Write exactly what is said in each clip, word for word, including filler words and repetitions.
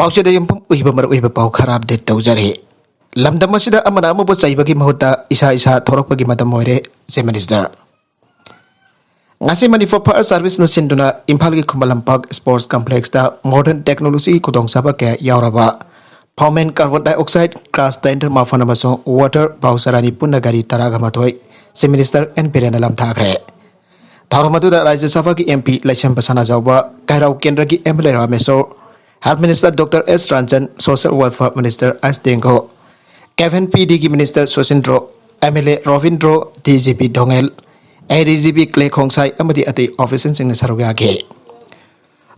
ꯄꯥꯎꯆꯦꯗ ꯌꯨꯝꯐꯝ ꯑꯣꯏꯕ ꯃꯔꯨꯑꯣꯏꯕ ꯄꯥꯎ ꯈꯔ ꯑꯞꯗꯦꯠ ꯇꯧꯖꯔꯤ꯫ ꯂꯝꯗꯝ ꯑꯁꯤꯗ ꯑꯃꯅ ꯑꯃꯕꯨ ꯆꯩꯕꯒꯤ ꯃꯍꯨꯠꯇ ꯏꯁꯥ ꯏꯁꯥ ꯊꯣꯔꯛꯄꯒꯤ ꯃꯇꯝ ꯑꯣꯏꯔꯦ, ꯆꯤꯐ ꯃꯤꯅꯤꯁꯇꯔ꯫ ꯉꯁꯤ ꯃꯅꯤꯄꯨꯔ ꯐꯥꯌꯔ ꯁꯥꯔꯚꯤꯁꯅ ꯁꯤꯟꯗꯨꯅ ꯏꯝꯐꯥꯜꯒꯤ ꯈꯨꯃꯟ ꯂꯝꯄꯥꯛ ꯁ꯭ꯄꯣꯔꯠꯁ ꯀꯝꯄ꯭ꯂꯦꯛꯁꯇ ꯃꯣꯗꯔꯟ ꯇꯦꯛꯅꯣꯂꯣꯖꯤꯒꯤ ꯈꯨꯗꯣꯡꯆꯥꯕ ꯀꯌꯥ ꯌꯥꯎꯔꯕ ꯐꯣꯃꯦꯟ ꯀꯥꯔꯕꯣꯟ ꯗꯥꯏꯑꯣꯛꯁꯥꯏꯗ, ꯒ꯭ꯔꯥꯁ ꯇꯦꯟꯗꯔ ꯃꯥꯐꯟ ꯑꯃꯁꯨꯡ ꯋꯥꯇꯔ ꯚꯥꯎꯆꯔ ꯑꯅꯤ ꯄꯨꯟꯅ ꯒꯥꯔꯤ ꯇꯔꯥꯒ ꯃꯥꯊꯣꯏ ꯆꯤꯐ ꯃꯤꯅꯤꯁꯇꯔ ꯑꯦꯟ ꯕꯤꯔꯦꯟꯅ ꯂꯥꯝꯊꯥꯈ꯭ꯔꯦ꯫ ꯊꯧꯔꯝ ꯑꯗꯨꯗ ꯔꯥꯖ꯭ꯌ ꯁꯚꯥꯒꯤ ꯑꯦꯝ ꯄꯤ ꯂꯩꯁꯦꯝꯕ ꯁꯅꯥꯖꯥꯎꯕ, ꯀꯩꯔꯥꯎ ꯀꯦꯟꯗ꯭ꯔꯒꯤ M L A Rameshwar, health minister doctor S Ranjan, social welfare minister S Dingo, cabinet P ꯗꯤꯒꯤ minister Susindro, M L A Robindro, D G P Doungel, A D G P Clay Khongsai ꯑꯃꯗꯤ ꯑꯇꯩ ꯑꯣꯐꯤꯁꯤꯌꯦꯜꯁꯤꯡꯅ ꯁꯔꯨꯛ ꯌꯥꯈꯤ꯫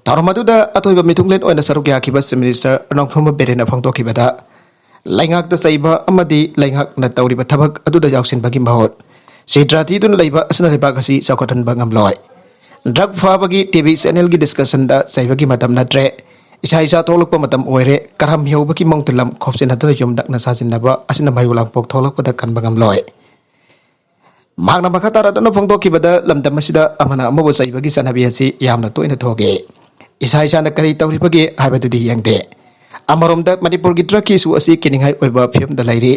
ꯊꯧꯔꯝ ꯑꯗꯨꯗ ꯑꯊꯣꯏꯕ ꯃꯤꯊꯨꯡꯂꯦꯟ ꯑꯣꯏꯅ ꯁꯔꯨꯛ ꯌꯥꯈꯤꯕ ꯆꯤꯐ ꯃꯤꯅꯤꯁꯇꯔ ꯅꯣꯡꯊꯣꯝꯕꯝ ꯕꯤꯔꯦꯟꯅ ꯐꯣꯡꯗꯣꯛꯈꯤꯕꯗ, ꯂꯩꯉꯥꯛꯇ ꯆꯩꯕ ꯑꯃꯗꯤ ꯂꯩꯉꯥꯛꯅ ꯇꯧꯔꯤꯕ ꯊꯕꯛ ꯑꯗꯨꯗ ꯌꯥꯎꯁꯤꯟꯕꯒꯤ ꯃꯍꯨꯠ ꯁꯤꯗ꯭ꯔꯥ ꯊꯤꯗꯨꯅ ꯂꯩꯕ ꯑꯁꯤꯅ ꯂꯩꯕꯥꯛ ꯑꯁꯤ ꯆꯥꯎꯈꯠꯍꯟꯕ ꯉꯝꯂꯣꯏ꯫ ꯗ꯭ꯔꯒ ꯐꯥꯕꯒꯤ ꯇꯤ ꯚꯤ ꯆꯦꯅꯦꯜꯒꯤ ꯗꯤꯁꯀꯁꯟꯗ ꯆꯩꯕꯒꯤ ꯃꯇꯝ ꯅꯠꯇ꯭ꯔꯦ꯫ ꯏꯁꯥ ꯏꯁꯥ ꯊꯣꯛꯂꯛꯄ ꯃꯇꯝ ꯑꯣꯏꯔꯦ꯫ ꯀꯔꯝ ꯌꯧꯕꯒꯤ ꯃꯑꯣꯡꯗ ꯂꯝ ꯈꯣꯞꯆꯤꯟꯅꯗꯨꯅ ꯌꯨꯝ ꯅꯛꯅ ꯁꯥꯖꯤꯟꯅꯕ ꯑꯁꯤꯅ ꯃꯩꯔꯨ ꯂꯥꯡꯄꯣꯛ ꯊꯣꯛꯂꯛꯄꯗ ꯀꯟꯕ ꯉꯝꯂꯣꯏ꯫ ꯃꯍꯥꯛꯅ ꯃꯈꯥ ꯇꯥꯔꯛꯇꯨꯅ ꯐꯣꯡꯗꯣꯛꯈꯤꯕꯗ, ꯂꯝꯗꯝ ꯑꯁꯤꯗ ꯑꯃꯅ ꯑꯃꯕꯨ ꯆꯩꯕꯒꯤ ꯆꯠꯅꯕꯤ ꯑꯁꯤ ꯌꯥꯝꯅ ꯇꯣꯏꯅ ꯊꯣꯛꯏ꯫ ꯏꯁꯥ ꯏꯁꯥꯅ ꯀꯔꯤ ꯇꯧꯔꯤꯕꯒꯦ ꯍꯥꯏꯕꯗꯨꯗꯤ ꯌꯦꯡꯗꯦ꯫ ꯑꯃꯔꯣꯝꯗ ꯃꯅꯤꯄꯨꯔꯒꯤ ꯗ꯭ꯔꯒꯀꯤ ꯏꯁꯨ ꯑꯁꯤ ꯀꯤꯅꯤꯡꯉꯥꯏ ꯑꯣꯏꯕ ꯐꯤꯕꯝꯗ ꯂꯩꯔꯤ꯫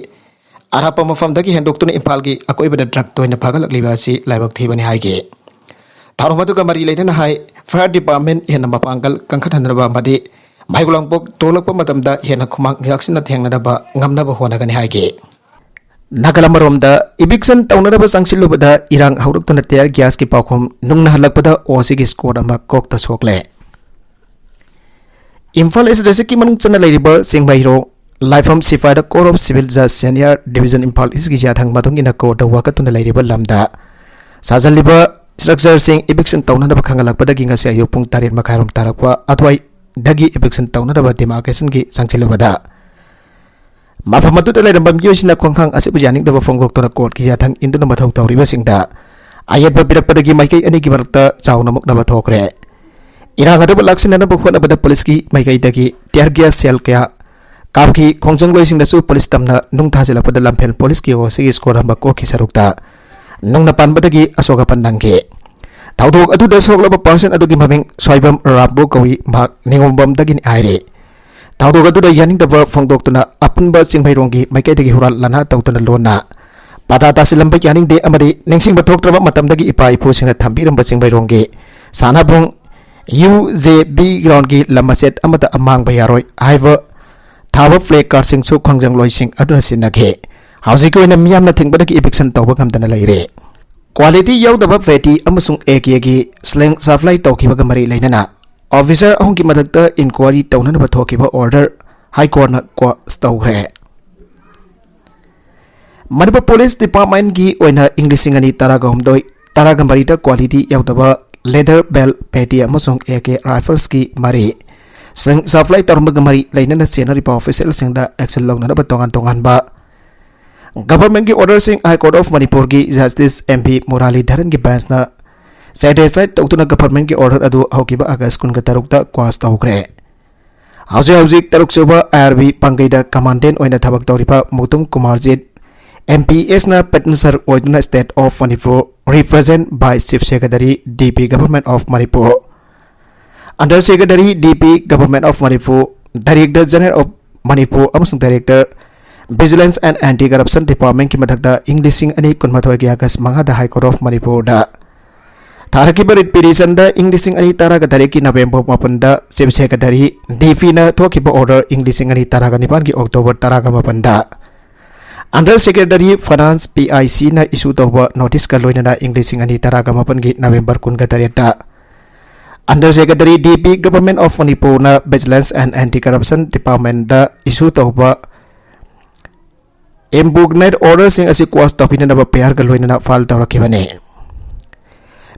ꯑꯔꯥꯞꯄ ꯃꯐꯝꯗꯒꯤ ꯍꯦꯟꯗꯣꯛꯇꯨꯅ ꯏꯝꯐꯥꯜꯒꯤ ꯑꯀꯣꯏꯕꯗ ꯗ꯭ꯔꯒ ꯇꯣꯏꯅ ꯐꯥꯒꯠꯂꯛꯂꯤꯕ ꯑꯁꯤ ꯂꯥꯏꯕꯛ ꯊꯤꯕꯅꯤ ꯍꯥꯏꯈꯤ꯫ ꯊꯧꯔꯝ ꯑꯗꯨꯒ ꯃꯔꯤ ꯂꯩꯅꯅ ꯍꯥꯏ, ꯐꯥꯌꯔ ꯗꯤꯄꯥꯔꯠꯃꯦꯟ ꯍꯦꯟꯅ ꯃꯄꯥꯡꯒꯜ ꯀꯟꯈꯠꯍꯟꯅꯕ ꯑꯃꯗꯤ ꯃꯩꯔꯨ ꯂꯥꯡꯄꯣꯛ ꯊꯣꯛꯂꯛꯄ ꯃꯇꯝꯗ ꯍꯦꯟꯅ ꯈꯨꯃꯥꯡ ꯌꯥꯛꯁꯤꯟꯅ ꯊꯦꯡꯅꯅꯕ ꯉꯝꯅꯕ ꯍꯣꯠꯅꯒꯅꯤ ꯍꯥꯏꯈꯤ꯫ ꯅꯥꯒꯥꯂꯦꯟ ꯑꯃꯔꯣꯝꯗ ꯏꯚꯤꯛꯁꯟ ꯇꯧꯅꯅꯕ ꯆꯪꯁꯤꯜꯂꯨꯕꯗ ꯏꯔꯥꯡ ꯍꯧꯔꯛꯇꯨꯅ ꯇꯤꯌꯔ ꯒ꯭ꯌꯥꯁꯀꯤ ꯄꯥꯎꯈꯨꯝ ꯅꯨꯡꯅ ꯍꯜꯂꯛꯄꯗ ꯑꯣ ꯁꯤꯒꯤ ꯁ꯭ꯀꯣꯔ ꯑꯃ ꯀꯣꯛꯇ ꯁꯣꯛꯂꯦ꯫ ꯏꯝꯐꯥꯜ ꯏꯁ ꯗꯤꯁꯇ꯭ꯔꯤꯛꯀꯤ ꯃꯅꯨꯡ ꯆꯟꯅ ꯂꯩꯔꯤꯕ ꯆꯤꯡꯃꯩꯔꯣꯡ, ꯂꯥꯏꯐꯝ ꯁꯤꯐꯥꯏꯗ ꯀꯣꯔꯠ ꯑꯣꯐ ꯁꯤꯚꯤꯜ ꯖꯁ ꯁꯦꯅꯤꯌꯔ ꯗꯤꯚꯤꯖꯟ ꯏꯝꯐꯥꯜ ꯏꯁꯀꯤ ꯌꯥꯊꯪ ꯃꯇꯨꯡ ꯏꯟꯅ ꯀꯣꯔꯠꯇ ꯋꯥꯀꯠꯇꯨꯅ ꯂꯩꯔꯤꯕ ꯂꯝꯗ ꯁꯥꯖꯜꯂꯤꯕ ꯁ꯭ꯇ꯭ꯔꯛꯆꯔꯁꯤꯡ ꯏꯚꯤꯛꯁꯟ ꯇꯧꯅꯅꯕ ꯈꯪꯍꯜꯂꯛꯄꯗꯒꯤ ꯉꯁꯤ ꯑꯌꯨꯛ ꯄꯨꯡ ꯇꯔꯦꯠ ꯃꯈꯥꯏꯔꯣꯝ ꯇꯥꯔꯛꯄ ꯑꯗꯨꯋꯥꯏꯗꯒꯤ ꯏꯚꯤꯛꯁꯟ ꯇꯧꯅꯅꯕ ꯗꯤꯃꯥꯔꯀꯦꯁꯟꯒꯤ ꯆꯪꯁꯤꯜꯂꯨꯕꯗ ꯃꯐꯝ ꯑꯗꯨꯗ ꯂꯩꯔꯝꯕ ꯃꯤꯑꯣꯏꯁꯤꯡꯅ ꯈꯣꯡꯊꯥꯡ ꯑꯁꯤꯕꯨ ꯌꯥꯅꯤꯡꯗꯕ ꯐꯣꯡꯗꯣꯛꯇꯨꯅ ꯀꯣꯔꯠꯀꯤ ꯌꯥꯊꯪ ꯏꯟꯗꯨꯅ ꯃꯊꯧ ꯇꯧꯔꯤꯕꯁꯤꯡꯗ ꯑꯌꯦꯠꯄ ꯄꯤꯔꯛꯄꯗꯒꯤ ꯃꯥꯏꯀꯩ ꯑꯅꯤꯒꯤ ꯃꯔꯛꯇ ꯆꯥꯎꯅ ꯃꯨꯛꯅꯕ ꯊꯣꯛꯈ꯭ꯔꯦ꯫ ꯏꯔꯥꯡ ꯑꯗꯨꯕꯨ ꯂꯥꯛꯁꯤꯟꯅꯅꯕ ꯍꯣꯠꯅꯕꯗ ꯄꯨꯂꯤꯁꯀꯤ ꯃꯥꯏꯀꯩꯗꯒꯤ ꯇꯤꯌꯔ ꯒ꯭ꯌꯥꯁ ꯁꯦꯜ ꯀꯌꯥ ꯀꯥꯞꯈꯤ꯫ ꯈꯣꯡꯖꯪꯂꯣꯏꯁꯤꯡꯅꯁꯨ ꯄꯨꯂꯤꯁ ꯇꯝꯅ ꯅꯨꯡ ꯊꯥꯖꯤꯜꯂꯛꯄꯗ ꯂꯝꯐꯦꯜ ꯄꯨꯂꯤꯁꯀꯤ ꯑꯣ ꯁꯤꯒꯤ ꯁ꯭ꯀꯣꯔ ꯑꯃ ꯀꯣꯛꯈꯤ ꯁꯔꯨꯛꯇ ꯅꯨꯡꯅ ꯄꯥꯟꯕꯗꯒꯤ ꯑꯁꯣꯛ ꯑꯄꯟ ꯅꯪꯈꯤ꯫ ꯊꯧꯗꯣꯛ ꯑꯗꯨꯗ ꯁꯣꯛꯂꯕ ꯄꯥꯔꯁꯟ ꯑꯗꯨꯒꯤ ꯃꯃꯤꯡ ꯁ꯭ꯋꯥꯏꯕꯝ ꯔꯥꯝꯕꯨ ꯀꯧꯏ, ꯃꯍꯥꯛ ꯅꯤꯉꯣꯝꯕꯝꯗꯒꯤꯅꯤ ꯍꯥꯏꯔꯤ꯫ ꯊꯧꯗꯣꯛ ꯑꯗꯨꯗ ꯌꯥꯅꯤꯡꯗꯕ ꯐꯣꯡꯗꯣꯛꯇꯨꯅ ꯑꯄꯨꯟꯕ ꯆꯤꯡꯃꯩꯔꯣꯡꯒꯤ ꯃꯥꯏꯀꯩꯗꯒꯤ ꯍꯨꯔꯥꯟ ꯂꯥꯟꯅ ꯇꯧꯗꯨꯅ ꯂꯣꯟꯅ ꯄꯥꯇꯥ ꯇꯥꯁꯤꯜꯂꯝꯕ ꯌꯥꯅꯤꯡꯗꯦ ꯑꯃꯗꯤ ꯅꯤꯡꯁꯤꯡꯕ ꯊꯣꯛꯇ꯭ꯔꯕ ꯃꯇꯝꯗꯒꯤ ꯏꯄꯥ ꯏꯄꯨꯁꯤꯡꯅ ꯊꯝꯕꯤꯔꯝꯕ ꯆꯤꯡꯃꯩꯔꯣꯡꯒꯤ ꯁꯥꯟꯅꯕꯨꯡ ꯌꯨ ꯖꯦ ꯕꯤ ꯒ꯭ꯔꯥꯎꯟꯒꯤ ꯂꯝ ꯃꯆꯦꯠ ꯑꯃꯠꯇ ꯑꯃꯥꯡꯕ ꯌꯥꯔꯣꯏ ꯍꯥꯏꯕ ꯊꯥꯕ ꯐ꯭ꯂꯦꯛ ꯀꯥꯔꯗꯁꯤꯡꯁꯨ ꯈꯣꯡꯖꯪꯂꯣꯏꯁꯤꯡ ꯑꯗꯨꯅ ꯁꯤꯟꯅꯈꯤ꯫ ꯍꯧꯖꯤꯛꯀꯤ ꯑꯣꯏꯅ ꯃꯤꯌꯥꯝꯅ ꯊꯤꯡꯕꯗꯒꯤ ꯏꯚꯤꯛꯁꯟ ꯇꯧꯕ ꯉꯝꯗꯅ ꯂꯩꯔꯦ꯫ ꯀ꯭ꯋꯥꯂꯤꯇꯤ ꯌꯥꯎꯗꯕ ꯄꯦꯇꯤ ꯑꯃꯁꯨꯡ ꯑꯦ ꯀꯦꯒꯤ ꯁ꯭ꯂꯤꯡ ꯁꯄ꯭ꯂꯥꯏ ꯇꯧꯈꯤꯕꯒ ꯃꯔꯤ ꯂꯩꯅꯅ ꯑꯣꯐꯤꯁꯔ ꯑꯍꯨꯝꯒꯤ ꯃꯊꯛꯇ ꯏꯟꯀ꯭ꯋꯥꯔꯤ ꯇꯧꯅꯅꯕ ꯊꯣꯛꯈꯤꯕ ꯑꯣꯔꯗꯔ ꯍꯥꯏ ꯀꯣꯔꯠꯅ ꯀ꯭ꯋꯥꯁ ꯇꯧꯈ꯭ꯔꯦ꯫ ꯃꯅꯤꯄꯨꯔ ꯄꯨꯂꯤꯁ ꯗꯤꯄꯥꯔꯠꯃꯦꯟꯒꯤ ꯑꯣꯏꯅ ꯏꯪ ꯂꯤꯁꯤꯡ ꯑꯅꯤ ꯇꯔꯥꯒ ꯍꯨꯝꯗꯣꯏ ꯇꯔꯥꯒ ꯃꯔꯤꯗ ꯀ꯭ꯋꯥꯂꯤꯇꯤ ꯌꯥꯎꯗꯕ ꯂꯦꯗꯔ ꯕꯦꯜ ꯄꯦꯇꯤ ꯑꯃꯁꯨꯡ ꯑꯦ ꯀꯦ ꯔꯥꯏꯐꯜꯁꯀꯤ ꯃꯔꯤ ꯁ꯭ꯂꯤꯡ ꯁꯄ꯭ꯂꯥꯏ ꯇꯧꯔꯝꯕꯒ ꯃꯔꯤ ꯂꯩꯅꯅ ꯆꯦꯟꯅꯔꯤꯕ ꯑꯣꯐꯤꯁꯤꯌꯦꯜꯁꯤꯡꯗ ꯑꯦꯛꯁꯟ ꯂꯧꯅꯅꯕ ꯇꯣꯉꯥꯟ ꯇꯣꯉꯥꯟꯕ ꯒꯚꯔꯟꯃꯦꯟꯠꯀꯤ ꯑꯣꯔꯗꯔꯁꯤꯡ ꯍꯥꯏ ꯀꯣꯔꯠ ꯑꯣꯐ ꯃꯅꯤꯄꯨꯔꯒꯤ ꯖꯁꯇꯤꯁ ꯑꯦꯝ ꯄꯤ ꯃꯨꯔꯥꯂꯤꯙꯔꯟꯒꯤ ꯕꯦꯟꯁꯅ ꯁꯦꯇꯤꯁꯐꯥꯏꯗ ꯇꯧꯗꯨꯅ ꯒꯚꯔꯟꯃꯦꯟꯠꯀꯤ ꯑꯣꯔꯗꯔ ꯑꯗꯨ ꯍꯧꯈꯤꯕ ꯑꯥꯒꯁ ꯀꯨꯟꯒ ꯇꯔꯨꯛꯇ ꯀ꯭ꯋꯥꯁ ꯇꯧꯈ꯭ꯔꯦ꯫ ꯍꯧꯖꯤꯛ ꯍꯧꯖꯤꯛ ꯇꯔꯨꯛ ꯁꯨꯕ ꯑꯥꯏ ꯑꯥꯔ ꯕꯤ ꯄꯥꯡꯒꯩꯗ ꯀꯃꯥꯟꯗꯦꯟꯠ ꯑꯣꯏꯅ ꯊꯕꯛ ꯇꯧꯔꯤꯕ ꯃꯨꯇꯨꯝ ꯀꯨꯃꯥꯔꯖꯤꯠ ꯑꯦꯝ ꯄꯤ ꯑꯦꯁꯅ ꯄꯦꯇꯤꯁꯅꯔ ꯑꯣꯏꯗꯨꯅ State of Manipur represent by Chief Secretary D P Government of Manipur, Under Secretary D P Government of Manipur, Director General of Manipur ꯑꯃꯁꯨꯡ Director Vigilance and Anti Corruption Departmentꯀꯤ ꯃꯊꯛꯇ ꯏꯪ ꯂꯤꯁꯤꯡ ꯑꯅꯤ ꯀꯨꯟꯃꯥꯊꯣꯏꯒꯤ ꯑꯥꯒꯁ ꯃꯉꯥꯗ High Court of Manipurꯗ ꯊꯥꯔꯛꯈꯤꯕ ꯔꯤꯠ ꯄꯤꯇꯤꯁꯟꯗ ꯏꯪ ꯂꯤꯁꯤꯡ ꯑꯅꯤ ꯇꯔꯥꯒ ꯇꯔꯦꯠꯀꯤ ꯅꯕꯦꯝꯕꯔ ꯃꯥꯄꯟꯗ Chief Secretary D Pꯅ ꯊꯣꯛꯈꯤꯕ ꯑꯣꯔꯗꯔ ꯏꯪ ꯂꯤꯁꯤꯡ ꯑꯅꯤ ꯇꯔꯥꯒ ꯅꯤꯄꯥꯟꯒꯤ ꯑꯣꯛꯇꯣꯕꯔ ꯇꯔꯥꯒ ꯃꯥꯄꯟꯗ Under Secretary Finance P I Cꯅ ꯏꯁꯨ ꯇꯧꯕ ꯅꯣꯇꯤꯁꯀ ꯂꯣꯏꯅꯅ ꯏꯪ ꯂꯤꯁꯤꯡ ꯑꯅꯤ ꯇꯔꯥꯒ ꯃꯥꯄꯟꯒꯤ ꯅꯕꯦꯝꯕꯔ ꯀꯨꯟꯒ ꯇꯔꯦꯠꯇ Under Secretary D P Government of Manipurꯅ Vigilance and Anti Corruption Departmentꯗ ꯏꯁꯨ ꯇꯧꯕ impugnate orderꯁꯤꯡ ꯑꯁꯤ ꯀ꯭ꯋꯥꯁ ꯇꯧꯕꯤꯅꯅꯕ ꯄꯤ ꯑꯥꯏ ꯑꯥꯔꯒ ꯂꯣꯏꯅꯅ ꯐꯥꯏꯜ ꯇꯧꯔꯛꯈꯤꯕꯅꯤ꯫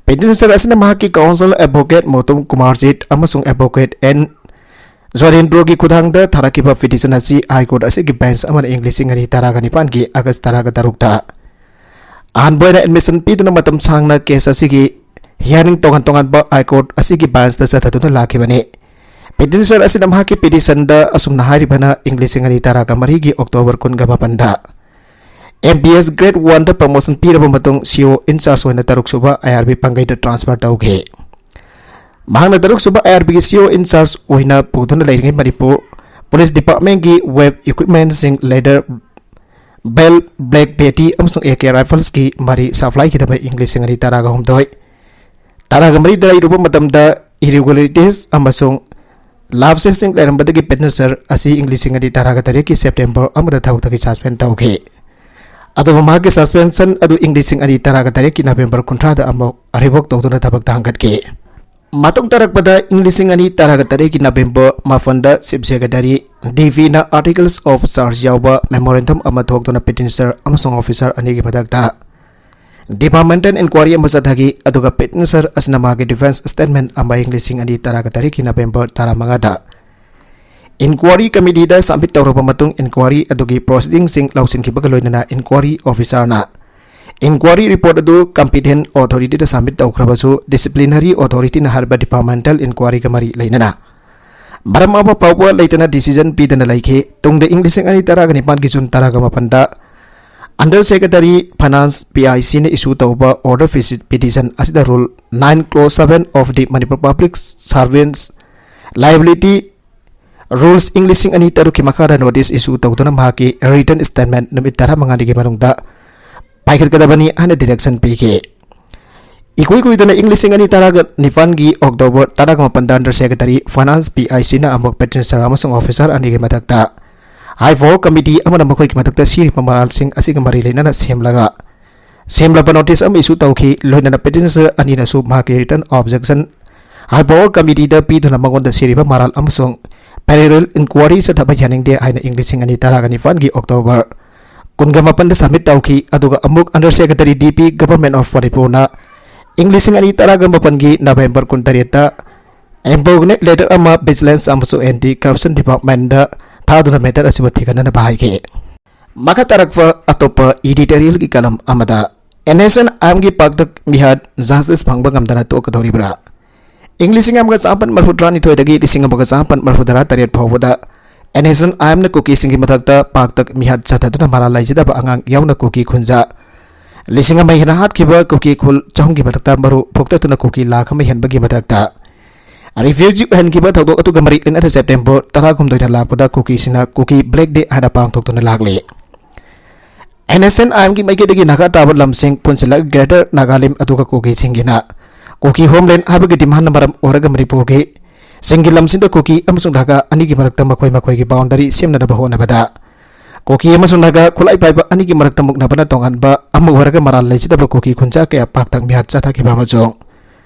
ꯄꯦꯇꯤꯁꯅꯔ ꯑꯁꯤꯅ ꯃꯍꯥꯛꯀꯤ ꯀꯥꯎꯟꯁꯤꯜ ꯑꯦꯗꯚꯣꯀꯦꯠ ꯃꯣꯇꯨꯝ ꯀꯨꯃꯥꯔꯖꯤꯠ ꯑꯃꯁꯨꯡ ꯑꯦꯗꯚꯣꯀꯦꯠ ꯑꯦꯟ ꯖꯣꯔꯦꯟꯗ꯭ꯔꯣꯒꯤ ꯈꯨꯠꯊꯥꯡꯗ ꯊꯥꯔꯛꯈꯤꯕ ꯄꯤꯇꯤꯁꯟ ꯑꯁꯤ ꯍꯥꯏ ꯀꯣꯔꯠ ꯑꯁꯤꯒꯤ ꯕꯦꯟꯆ ꯑꯃꯅ ꯏꯪ ꯂꯤꯁꯤꯡ ꯑꯅꯤ ꯇꯔꯥꯒ ꯅꯤꯄꯥꯟꯒꯤ ꯑꯥꯒꯁ ꯇꯔꯥꯒ ꯇꯔꯨꯛꯇ ꯑꯍꯥꯟꯕ ꯑꯣꯏꯅ ꯑꯦꯗꯃꯤꯁꯟ ꯄꯤꯗꯨꯅ ꯃꯇꯝ ꯁꯥꯡꯅ ꯀꯦꯁ ꯑꯁꯤꯒꯤ ꯍꯤꯌꯥꯔꯤꯡ ꯇꯣꯉꯥꯟ ꯇꯣꯉꯥꯟꯕ ꯍꯥꯏ ꯀꯣꯔꯠ ꯑꯁꯤꯒꯤ ꯕꯦꯟꯆꯇ ꯆꯠꯊꯗꯨꯅ ꯂꯥꯛꯈꯤꯕꯅꯤ꯫ ꯄꯤꯇꯤꯁꯅꯔ ꯑꯁꯤꯅ ꯃꯍꯥꯛꯀꯤ ꯄꯤꯇꯤꯁꯟꯗ ꯑꯁꯨꯝꯅ ꯍꯥꯏꯔꯤꯕꯅ ꯏꯪ ꯂꯤꯁꯤꯡ ꯑꯅꯤ ꯇꯔꯥꯒ ꯃꯔꯤꯒꯤ ꯑꯣꯛꯇꯣꯕꯔ ꯀꯨꯟꯒ ꯃꯥꯄꯟꯗ M P S grade one ꯗ promotion ꯄꯤꯔꯕ ꯃꯇꯨꯡ C O in charge ꯑꯣꯏꯅ ꯇꯔꯨꯛ ꯁꯨꯕ I R B ꯄꯥꯡꯒꯩꯗ transfer ꯇꯧꯈꯤ꯫ ꯃꯍꯥꯛꯅ ꯇꯔꯨꯛ ꯁꯨꯕ I R B ꯒꯤ C O in charge ꯑꯣꯏꯅ ꯄꯨꯗꯨꯅ ꯂꯩꯔꯤꯉꯩ ꯃꯅꯤꯄꯨꯔ Police Department ꯀꯤ ꯋꯦꯕ ꯏꯀ꯭ꯋꯤꯞꯃꯦꯟꯁꯤꯡ, ꯂꯦꯗꯔ ꯕꯦꯜ, ꯕ꯭ꯂꯦꯛ ꯕꯦꯇꯤ ꯑꯃꯁꯨꯡ ꯑꯦ ꯀꯦ ꯔꯥꯏꯐꯜꯁꯀꯤ ꯃꯔꯤ ꯁꯄ꯭ꯂꯥꯏꯒꯤꯗꯃꯛ ꯏꯪ ꯂꯤꯁꯤꯡ ꯑꯅꯤ ꯇꯔꯥꯒ ꯍꯨꯝꯗꯣꯏ꯫ ꯇꯔꯥꯒ ꯃꯔꯤꯗ ꯂꯩꯔꯨꯕ ꯃꯇꯝꯗ ꯏꯔꯤꯒꯨꯂꯔꯤꯇꯤꯁ ꯑꯃꯁꯨꯡ ꯂꯥꯞꯁꯦꯁꯁꯤꯡ ꯂꯩꯔꯝꯕꯗꯒꯤ ꯄꯦꯇꯦꯟꯁꯔ ꯑꯁꯤ ꯏꯪ ꯂꯤꯁꯤꯡ ꯑꯅꯤ ꯇꯔꯥꯒ ꯇꯔꯦꯠꯀꯤ ꯁꯦꯞꯇꯦꯝꯕꯔ ꯑꯃꯗ ꯊꯕꯛꯇꯒꯤ ꯁꯁꯄꯦꯟ ꯇꯧꯈꯤ꯫ ꯑꯗꯨꯕꯨ ꯃꯍꯥꯛꯀꯤ ꯁꯁꯄꯦꯟꯁꯟ ꯑꯗꯨ ꯏꯪ ꯂꯤꯁꯤꯡ ꯑꯅꯤ ꯇꯔꯥꯒ ꯇꯔꯦꯠꯀꯤ ꯅꯕꯦꯝꯕꯔ ꯀꯨꯟꯊ꯭ꯔꯥꯗ ꯑꯃꯨꯛ ꯔꯤꯚꯣꯛ ꯇꯧꯗꯨꯅ ꯊꯕꯛꯇ ꯍꯪꯒꯠꯈꯤ꯫ ꯃꯇꯨꯡ ꯇꯥꯔꯛꯄꯗ ꯏꯪ ꯂꯤꯁꯤꯡ ꯑꯅꯤ ꯇꯔꯥꯒ ꯇꯔꯦꯠꯀꯤ ꯅꯕꯦꯝꯕꯔ ꯃꯥꯄꯟꯗ ꯆꯤꯐ ꯁꯦꯀ꯭ꯔꯦꯇꯔꯤ ꯗꯤ ꯚꯤꯅ ꯑꯥꯔꯇꯤꯀꯜꯁ ꯑꯣꯐ ꯆꯥꯔꯖ ꯌꯥꯎꯕ ꯃꯦꯃꯣꯔꯦꯟꯗꯝ ꯑꯃ ꯊꯣꯛꯇꯨꯅ ꯄꯦꯇꯦꯟꯁꯔ ꯑꯃꯁꯨꯡ ꯑꯣꯐꯤꯁꯥꯔ ꯑꯅꯤꯒꯤ ꯃꯊꯛꯇ ꯗꯤꯄꯥꯔꯠꯃꯦꯟꯇꯦꯜ ꯏꯟꯀ꯭ꯋꯥꯔꯤ ꯑꯃ ꯆꯠꯊꯈꯤ, ꯑꯗꯨꯒ ꯄꯦꯇꯦꯟꯁꯔ ꯑꯁꯤꯅ ꯃꯥꯒꯤ ꯗꯤꯐꯦꯟꯁ ꯁ꯭ꯇꯦꯠꯃꯦꯟ ꯑꯃ ꯏꯪ ꯂꯤꯁꯤꯡ ꯑꯅꯤ ꯇꯔꯥꯒ ꯇꯔꯦꯠꯀꯤ ꯅꯕꯦꯝꯕꯔ ꯇꯔꯥꯃꯉꯥꯗ ꯏꯟꯀ꯭ꯋꯥꯔꯤ ꯀꯃꯤꯇꯤꯗ ꯁꯕꯃꯤꯠ ꯇꯧꯔꯕ ꯃꯇꯨꯡ, ꯏꯟꯀ꯭ꯋꯥꯔꯤ ꯑꯗꯨꯒꯤ ꯄ꯭ꯔꯣꯁꯤꯗꯤꯡꯁꯤꯡ ꯂꯧꯁꯤꯟꯈꯤꯕꯒ ꯂꯣꯏꯅꯅ ꯏꯟꯀ꯭ꯋꯥꯔꯤ ꯑꯣꯐꯤꯁꯥꯔꯅ ꯏꯟꯀ꯭ꯋꯥꯔꯤ ꯔꯤꯄꯣꯔꯠ ꯑꯗꯨ ꯀꯝꯄꯤꯇꯦꯟ ꯑꯣꯊꯣꯔꯤꯇꯤꯗ ꯁꯕꯃꯤꯠ ꯇꯧꯈ꯭ꯔꯕꯁꯨ, ꯗꯤꯁꯤꯄ꯭ꯂꯤꯅꯔꯤ ꯑꯣꯊꯣꯔꯤꯇꯤꯅ ꯍꯥꯏꯔꯤꯕ ꯗꯤꯄꯥꯔꯠꯃꯦꯟꯇꯦꯜ ꯏꯟꯀ꯭ꯋꯥꯔꯤꯒ ꯃꯔꯤ ꯂꯩꯅꯅ ꯃꯔꯝ ꯑꯃ ꯐꯥꯎꯕ ꯂꯩꯇꯅ ꯗꯤꯁꯤꯖꯟ ꯄꯤꯗꯅ ꯂꯩꯈꯤ꯫ ꯇꯨꯡꯗ ꯏꯪ ꯂꯤꯁꯤꯡ ꯑꯅꯤ ꯇꯔꯥꯒ ꯅꯤꯄꯥꯟꯒꯤ ꯖꯨꯟ ꯇꯔꯥꯒ ꯃꯥꯄꯟꯗ Under Secretary Finance, P I ꯁꯤꯅ ꯏꯁꯨ ꯇꯧꯕ ꯑꯣꯔꯗꯔ ꯄꯤꯇꯤꯁꯟ ꯑꯁꯤꯗ rule nine clause seven of the Manipur Public Servants Liability Rules ꯏꯪ ꯂꯤꯁꯤꯡ ꯑꯅꯤ ꯇꯔꯨꯛꯀꯤ ꯃꯈꯥꯗ ꯅꯣꯇꯤꯁ ꯏꯁꯨ ꯇꯧꯗꯨꯅ ꯃꯍꯥꯛꯀꯤ ꯔꯤꯇꯟ ꯁ꯭ꯇꯦꯠꯃꯦꯟ ꯅꯨꯃꯤꯠ ꯇꯔꯥꯃꯉꯥꯅꯤꯒꯤ ꯃꯅꯨꯡꯗ ꯄꯥꯏꯈꯠꯀꯗꯕꯅꯤ ꯍꯥꯏꯅ ꯗꯤꯔꯦꯛꯁꯟ ꯄꯤꯈꯤ꯫ ꯏꯀꯨꯏ ꯀꯨꯏꯗꯅ ꯏꯪ ꯂꯤꯁꯤꯡ ꯑꯅꯤ ꯇꯔꯥꯒ ꯅꯤꯄꯥꯟꯒꯤ ꯑꯣꯛꯇꯣꯕꯔ ꯇꯔꯥꯒ ꯃꯥꯄꯟꯗ Under Secretary Finance, P I ꯁꯤꯅ ꯑꯃꯨꯛ ꯄꯦꯇꯦꯟꯁꯔ ꯑꯃꯁꯨꯡ ꯑꯣꯐꯤꯁꯥꯔ ꯑꯅꯤꯒꯤ ꯃꯊꯛꯇ ꯍꯥꯏ ꯄꯋꯔ ꯀꯃꯤꯇꯤ ꯑꯃꯅ ꯃꯈꯣꯏꯒꯤ ꯃꯊꯛꯇ ꯁꯤꯔꯤꯕ ꯃꯔꯥꯜꯁꯤꯡ ꯑꯁꯤꯒ ꯃꯔꯤ ꯂꯩꯅꯅ ꯁꯦꯝꯂꯒ ꯁꯦꯝꯂꯕ ꯅꯣꯇꯤꯁ ꯑꯃ ꯏꯁꯨ ꯇꯧꯈꯤ꯫ ꯂꯣꯏꯅꯅ ꯄꯦꯇꯦꯟꯁꯔ ꯑꯅꯤꯅꯁꯨ ꯃꯍꯥꯛꯀꯤ ꯔꯤꯇꯟ ꯑꯣꯕꯖꯦꯛꯁꯟ ꯍꯥꯏ ꯄꯋꯔ ꯀꯃꯤꯇꯤꯗ ꯄꯤꯗꯨꯅ ꯃꯉꯣꯟꯗ ꯁꯤꯔꯤꯕ ꯃꯔꯥꯜ ꯑꯃꯁꯨꯡ ꯄꯦꯔꯦꯂꯦꯜ ꯏꯟꯀ꯭ꯋꯥꯔꯤ ꯆꯠꯊꯕ ꯌꯥꯅꯤꯡꯗꯦ ꯍꯥꯏꯅ ꯏꯪ ꯂꯤꯁꯤꯡ ꯑꯅꯤ ꯇꯔꯥꯒ ꯅꯤꯄꯥꯟꯒꯤ ꯑꯣꯛꯇꯣꯕꯔ ꯀꯨꯟꯒ ꯃꯥꯄꯟꯗ ꯁꯕꯃꯤꯠ ꯇꯧꯈꯤ꯫ ꯑꯗꯨꯒ ꯑꯃꯨꯛ Under Secretary, D P, Government of ꯃꯅꯤꯄꯨꯔꯅ ꯏꯪ ꯂꯤꯁꯤꯡ ꯑꯅꯤ ꯇꯔꯥꯒ ꯃꯥꯄꯟꯒꯤ ꯅꯕꯦꯝꯕꯔ ꯀꯨꯟꯇꯔꯦꯠꯇ ꯏꯝꯄꯣꯔꯒꯅꯦꯠ ꯂꯦꯇꯔ ꯑꯃ ꯚꯤꯖꯤꯂꯦꯟꯁ ꯑꯃꯁꯨꯡ ꯑꯦꯟꯇꯤ ꯀꯔꯞꯁꯟ ꯗꯤꯄꯥꯔꯠꯃꯦꯟꯗ ꯊꯥꯗꯨꯅ ꯃꯦꯇꯔ ꯑꯁꯤꯕꯨ ꯊꯤꯒꯠꯅꯅꯕ ꯍꯥꯏꯈꯤ꯫ ꯃꯈꯥ ꯇꯥꯔꯛꯄ ꯑꯇꯣꯞꯄ ꯏꯗꯤꯇꯣꯔꯤꯌꯦꯜꯒꯤ ꯀꯂꯝ ꯑꯃꯗ, ꯑꯦꯟ ꯑꯦꯁ ꯑꯦꯟ ꯑꯥꯏ ꯑꯦꯝꯒꯤ ꯄꯥꯛꯇꯛ ꯃꯤꯍꯥꯠ ꯖꯁꯇꯤꯁ ꯐꯪꯕ ꯉꯝꯗꯅ ꯇꯣꯛꯀꯗꯧꯔꯤꯕ꯭ꯔꯥ? ꯏꯪ ꯂꯤꯁꯤꯡ ꯑꯃꯒ ꯆꯥꯃꯥꯄꯟ ꯃꯔꯤꯐꯨ ꯇꯔꯥꯅꯤꯊꯣꯏꯗꯒꯤ ꯂꯤꯁꯤꯡ ꯑꯃꯒ ꯆꯥꯃꯥꯄꯟ ꯃꯔꯤꯐꯨ ꯇꯔꯥ ꯇꯔꯦꯠ ꯐꯥꯎꯕꯗ ꯑꯦꯟ ꯑꯦꯁ ꯑꯦꯟ ꯑꯥꯏ ꯑꯦꯝꯅ ꯀꯨꯀꯤꯁꯤꯡꯒꯤ ꯃꯊꯛꯇ ꯄꯥꯛꯇꯛ ꯃꯤꯍꯥꯠ ꯆꯠꯊꯗꯨꯅ ꯃꯔꯥꯜ ꯂꯩꯖꯗꯕ ꯑꯉꯥꯡ ꯌꯥꯎꯅ ꯀꯨꯀꯤ ꯈꯨꯟꯖꯥ ꯂꯤꯁꯤꯡ ꯑꯃ ꯍꯦꯟꯅ ꯍꯥꯠꯈꯤꯕ ꯀꯨꯀꯤ ꯈꯨꯜ ꯆꯍꯨꯝꯒꯤ ꯃꯊꯛꯇ ꯃꯔꯨ ꯐꯨꯛꯇꯠꯇꯨꯅ ꯀꯨꯀꯤ ꯂꯥꯈ ꯑꯃ ꯍꯦꯟꯕꯒꯤ ꯃꯊꯛꯇ ꯔꯤꯐ꯭ꯌꯨꯖꯤ ꯑꯣꯏꯍꯟꯈꯤꯕ ꯊꯧꯗꯣꯛ ꯑꯗꯨꯒ ꯃꯔꯤ ꯂꯩꯅꯅ ꯁꯦꯞꯇꯦꯝꯕꯔ ꯇꯔꯥꯍꯨꯝꯗꯣꯏꯗ ꯂꯥꯛꯄꯗ ꯀꯨꯀꯤꯁꯤꯡꯅ ꯀꯨꯀꯤ ꯕ꯭ꯂꯦꯛ ꯗꯦ ꯍꯥꯏꯅ ꯄꯥꯡꯊꯣꯛꯇꯨꯅ ꯂꯥꯛꯂꯤ꯫ ꯑꯦꯟ ꯑꯦꯁ ꯑꯦꯟ ꯑꯥꯏ ꯑꯦꯝꯒꯤ ꯃꯥꯏꯀꯩꯗꯒꯤ ꯅꯥꯒꯥ ꯇꯥꯕ ꯂꯝꯁꯤꯡ ꯄꯨꯟꯁꯤꯜꯂꯒ ꯒ꯭ꯔꯦꯇꯔ ꯅꯥꯒꯥꯂꯦꯟ ꯑꯗꯨꯒ ꯀꯨꯀꯤꯁꯤꯡꯒꯤꯅ ꯀꯨꯀꯤ ꯍꯣꯝꯂꯦꯟ ꯍꯥꯏꯕꯒꯤ ꯗꯤꯃꯥꯟꯅ ꯃꯔꯝ ꯑꯣꯏꯔꯒ ꯃꯅꯤꯄꯨꯔꯒꯤ ꯁꯤꯡꯒꯤ ꯂꯝꯁꯤꯡꯗ ꯀꯨꯀꯤ ꯑꯃꯁꯨꯡ ꯅꯥꯒꯥ ꯑꯅꯤꯒꯤ ꯃꯔꯛꯇ ꯃꯈꯣꯏ ꯃꯈꯣꯏꯒꯤ ꯕꯥꯎꯟꯗꯔꯤ ꯁꯦꯝꯅꯅꯕ ꯍꯣꯠꯅꯕꯗ ꯀꯨꯀꯤ ꯑꯃꯁꯨꯡ ꯅꯥꯒꯥ ꯈꯨꯠꯂꯥꯏ ꯄꯥꯏꯕ ꯑꯅꯤꯒꯤ ꯃꯔꯛꯇ ꯃꯨꯛꯅꯕꯅ ꯇꯣꯉꯥꯟꯕ ꯑꯃ ꯑꯣꯏꯔꯒ ꯃꯔꯥꯜ ꯂꯩꯖꯗꯕ ꯀꯨꯀꯤ ꯈꯨꯟꯖꯥ ꯀꯌꯥ ꯄꯥꯛꯇꯛ ꯃꯤꯍꯥꯠ ꯆꯠꯊꯈꯤꯕ ꯑꯃꯁꯨꯡ